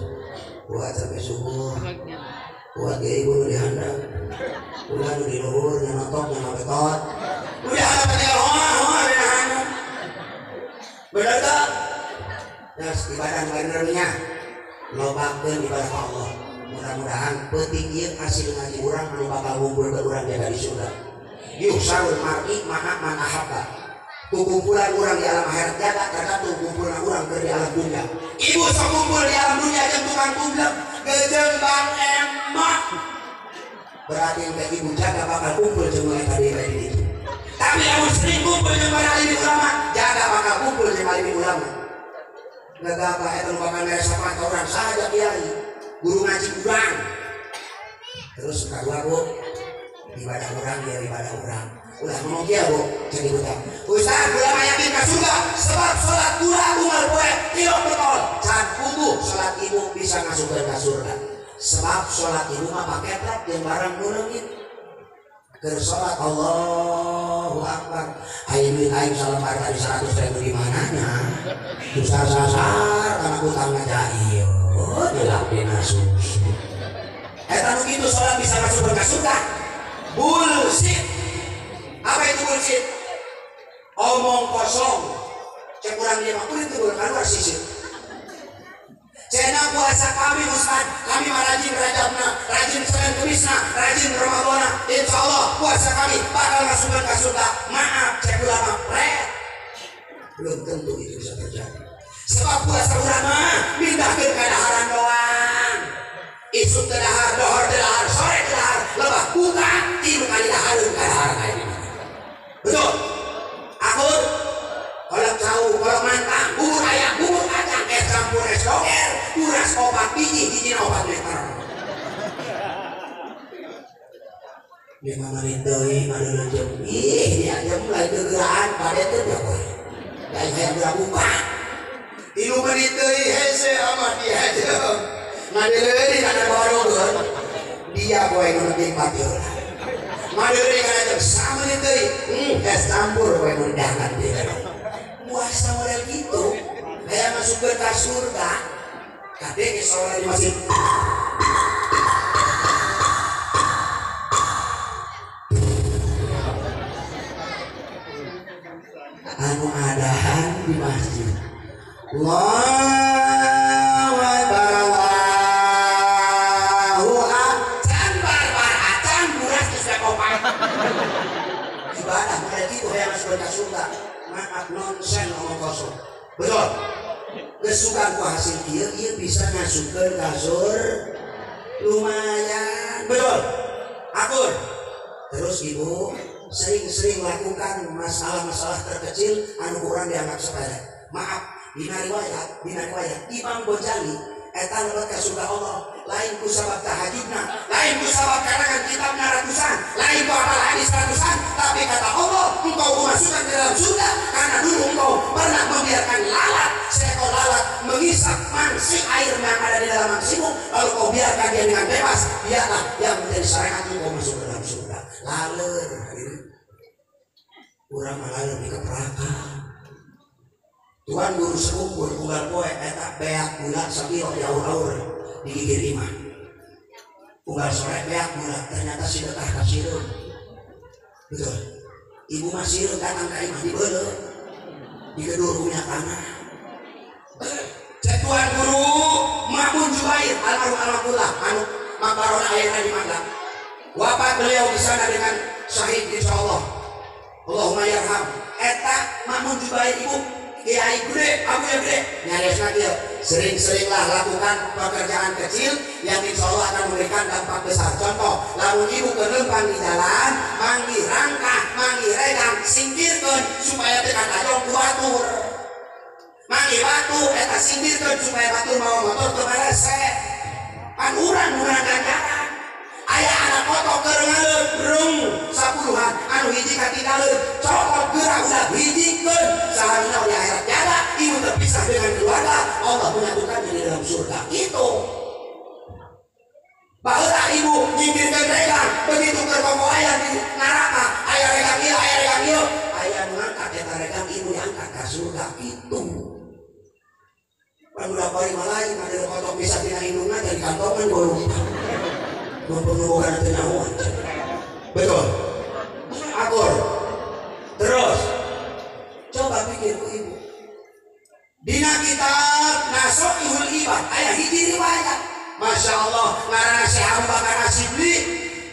Kuat sampai subuh. Kuat ge ibu nu dihandap. Ulah nu di luhur nyanotok nyanobetot. Nu dihandap teh hoa-hoa dina. Bener teu? Terus ibadah benernya. Lobakeun ibadah Allah. Mudah-mudahan peuting ieu hasil ngaji urang anu bakal ngumpul ke urang jaga di surga. Yuhsarul mar'i ma'a man ahabba. Kumpulan urang di alam akhirat jaga tergantung kumpulan urang keur di alam dunia. Ibu sok kumpul di alam dunia jeung tukang tumblek geujeung Bang Emak. Berarti engke ibu jaga bakal kumpul jeung mereka di itu. Tapi lamun sering kumpul jeung para alim ulama, jaga bakal kumpul jeung alim ulama. Gagabah eta nu bakal mere syafaat ka urang sahaja kiai, guru ngaji urang. Terus kadua Bu, ibadah urang ya ibadah urang. Ulah ngomong kieu Bu, cek ibu teh. Ustaz kula mah yakin ka surga sebab salat kula unggal poe tilu betul. Can puguh salat ibu bisa ngasupkeun ka surga. Sebab salat ibu mah paketrok jeung barang nu leungit. Keur salat Allahu Akbar. Aing duit aing salembar tadi 100.000 di mananya? Susah-sasar kana utang ngajail, dilapina susu. Eta nu kitu salat bisa masuk ka surga. Bullshit. Apa itu bullshit? Omong kosong. Cek urang dia mah kulit teu keluar sisit. Cena puasa kami Ustaz, kami mah rajin Rajabna, rajin Senin Kemisna, rajin Ramadana. Insya Allah puasa kami bakal masuk ke surga. Maaf, cek ulama, red. Belum tentu itu bisa terjadi. Sebab puasa ulama mindahkeun kadaharan doang. Isuk teu dahar, dohor teu dahar, sore teu dahar, lebah buka tilu kali dahareun kadaharan aya di mana. Betul? Akur? Kolak cau, kolak mantang, bubur ayam, bubur kacang, es campur es doger, uras opat biji, hijina 4 meter. 5 menit deui madeuleu jeung ih dia jam lain gegeraan pade teu dia poe. Lain hayang geura buka. 3 menit deui hese amat dia jeung. Madeuleu di kana bawa dia poe nu nikmat heula. Madeuleu kana jeung samenit deui, es campur poe nu daharan dia. Puasa model gitu, kayak masuk ke surga. Kadang sholat di masjid. Anu adahan di masjid. Allahu Akbar, Allahu Akbar. Can barbar acan buras geus kopak. Ibadah model gitu kayak masuk ke surga. Maaf nonsen omong kosong. Betul. Gesukan ku hasil kieu ieu bisa ngasupkeun ka surga. Lumayan. Betul. Akur. Terus ibu sering-sering lakukan masalah-masalah terkecil anu kurang dianggap sepele. Maaf, dina riwayat Imam Ghazali eta lebet ka surga Allah lain ku sabab tahajudna, lain ku sabab karangan kitabna ratusan, lain ku hafal hadis ratusan, tapi kata Allah engkau memasukkan ke dalam surga karena dulu engkau pernah membiarkan lalat, seekor lalat mengisap mangsi air yang ada di dalam mangsimu, lalu kau biarkan dia dengan bebas, biarlah yang menjadi syariat engkau masuk ke dalam surga. Laler urang mah laler di keperakan. Tuan guru sekumpul unggal poe eta beak gula sakilo di aur-aur di gigir imah. Unggal sore beak gula ternyata sedekah ka sireum. Betul. Ibu mah sireum datang ka imah dibeuleuh. Digedur punya tanah. Cek tuan guru Ma'mun Jubair almarhum almarhumullah anu makbarona ayeuna di Magelang. Wafat beliau di sana dengan syahid insyaallah. Allahumma yarham. Eta Ma'mun Jubair ibu kiai gede, aku yang gede. Nyaris lagi, sering-seringlah lakukan pekerjaan kecil yang insya Allah akan memberikan dampak besar. Contoh, lamun ibu kelempang di jalan, manggih rangkah, manggih redang, singkirkan supaya tekan tajong ku batur. Manggih batu, eta singkirkan supaya batur bawa motor ke barese. Pan urang-urang ganjaran. Aya anak kotok keur ngaleup 10-an anu hiji katinggaleup cokot geura ulah hijikeun saharina di akhirat jaga ibu terpisah dengan keluarga Allah menyatukannya di dalam surga. Itu bisa tina indungna teh kantongan golong. Mempengaruhi teu nyahoan. Betul. Akur. Terus coba pikir ku ibu. Dina kitab Nasoihul Ibad aya hiji riwayat. Masya Allah, ngaranna Syekh Abu Bakar Asy-Syibli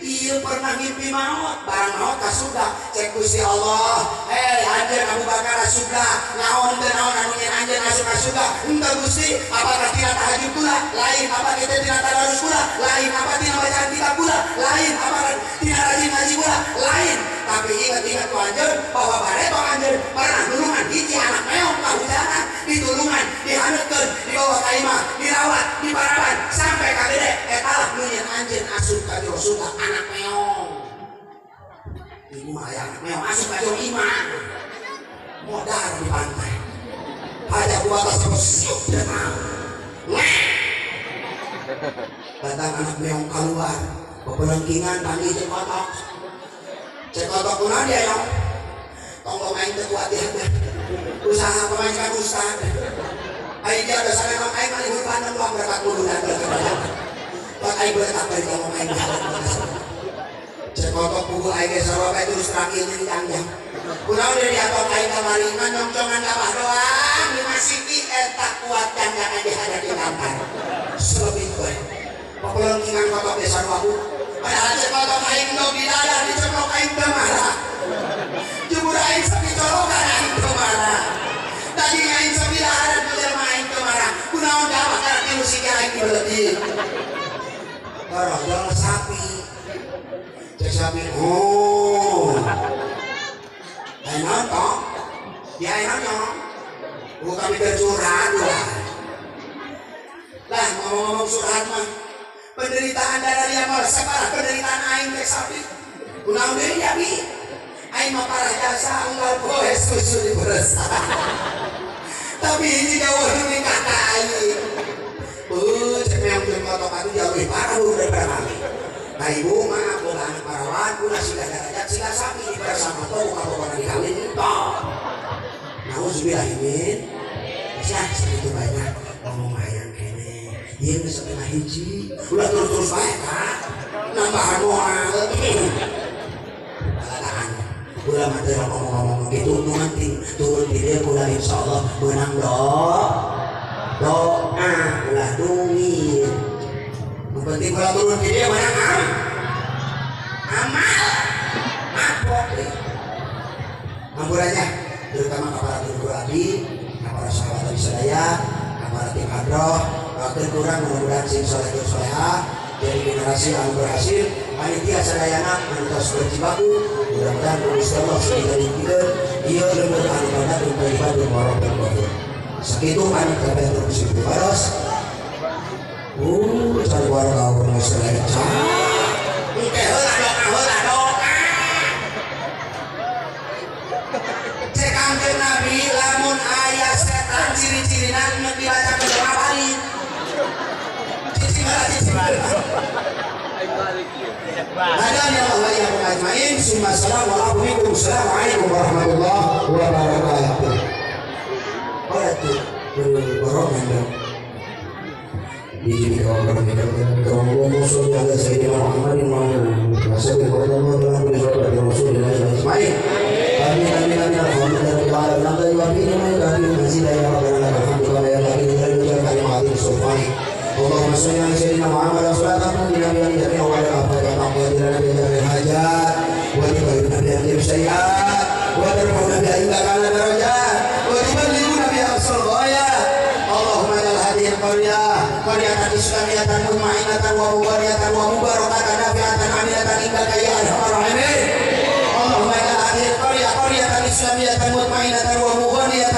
ieu pernah ngimpi maot, barang maot ka surga. Cek Gusti Allah, "Hei anjeun Abu Bakar surga, naon teu naon anu nyen anjeun asup ka surga?" Henteu Gusti, apakah tina tahajud kula? Lain. Apa kita tina tadarus kula? Lain. Apa tina bacaan kitab kula? Lain. Apa tina rajin ngaji kula? Lain. Tapi ingat-ingat ku anjeun bahwa bareto anjeun pernah nulungan hiji anak meong ka hujanan, ditulungan, dihaneutkeun, dibawa ka imah, dirawat, diparaban sampai ka gede. Eta lah nu nyen anjeun asup ka jero surga anak meong. Ibu mah aya anak meong asup ka jero imah. Modar di pantai. Haja ku batas siup demam. Datang anak meong keluar, bebelengkingan panggil cek kotok. Cek kotok kunaon dia yong? Tonggo main teu kuat dia. Usaha pemajikan ustad. Ai dia dosa memang aing mah libur pandang doang berkat muludan berkat. Pak aing berkat bari tonggo main di hadapan. Cek kotok puguh aing ge sarua bae terus terakhir nyeri jangjang. Kunaon dia diatok aing kamari nyongcongan abah doang dimasiki eta kuat jangjang di hadapan lantar. Selebih bae. Pepelengkingan kotok ge sarua bu. Padahal cek kotok aing dog di dada diceplok aing teu marah. Jubur aing sapi colokan aing teu marah. Daging aing sapi laharan ku jelema aing teu marah. Kunaon da abah kana tilu siki aing dibeleutik. Torojol sapi. Cek sapi, oh. Aing naon tong? Di aing naon nyong? Bukan mikir curhat lah. Lah ngomong-ngomong curhat mah penderitaan dari yang separah penderitaan aing cek sapi. Kunaon deui ya bi? Aing mah parah jasa unggal poe susu diperes. Tapi hiji jauh nikah ka aing. Beuh cek meong jeung kotok atuh jauh lebih parah daripada kami. Nah ibu mah boga anak parawan ulah siga darajat siga sapi diperes sama tong buka pokona dikawin entong. Nauzubillah min. Sia sakitu banyak ngomong hayang keneh. Ieu geus setengah hiji, ulah terus-terus bae ka. Nambahan moal. Balataan. Ulah mah teu ngomong-ngomong kitu nu penting turun di dieu ulah insyaallah meunang doa. Doa ulah duit. Nu penting ulah turun di dieu meunang amal. Mabok deh. Ampurannya terutama ka para guru abdi, ka para sahabat abdi sadaya, ka para tim hadroh, waktu kurang mudah-mudahan sing soleh soleha jadi generasi anu berhasil, panitia sadayana anu tos berjibaku, mudah-mudahan Gusti Allah sing dijalikeun ieu lembur anu mandatun thayyibun wa rabbul ghafur. Sakitu anu kabeh terus baros. Cari warga urang sadaya. Engke heula doa heula doa. Cek Kangjeng Nabi lamun aya setan ciri-cirina nu dibacakeun doa balik. Cicing heula cicing heula. Hadana Allah wa iyyakum ajmain. Summa assalamu alaikum warahmatullahi wabarakatuh. Oh itu berborongan dong. Di kawan اللهم صل على سيدنا محمد صلاة النبي جميع وعلى آله الحاجات وتبلغنا بها السيئات وترفعنا بها عندك على درجات وتبلغنا بها أقصى الغايات. اللهم اجعل هذه القرية قرية إسلامية مطمئنة ومباركة ومباركة نافعة عاملة عندك يا أرحم الراحمين. اللهم اجعل هذه القرية قرية إسلامية مطمئنة ومغنية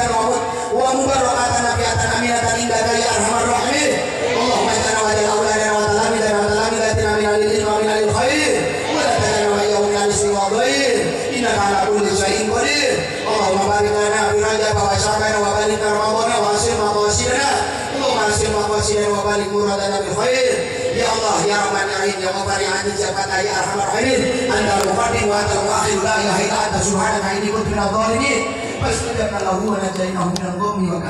ومباركة نافعة عاملة عندك يا أرحم الراحمين. اللهم اجعلنا واجعل أولادنا وتلاميذنا وتلاميذاتنا من أهل العلم ومن أهل الخير ولا تجعلنا وإياهم من أهل السوء والضير إنك على كل شيء قدير. اللهم بارك لنا في رجب وشعبان وبارك رمضان وأحسن مقاصدنا. اللهم أحسن مقاصدنا وبارك مرادنا بالخير يا الله يا رحمن يا رحيم يا غفار يا عزيز يا فتاح يا أرحم الراحمين. أنت المقدم وأنت المؤخر لا إله إلا أنت سبحانك إني كنت من الظالمين. فاستجبنا له ونجيناه من الغم.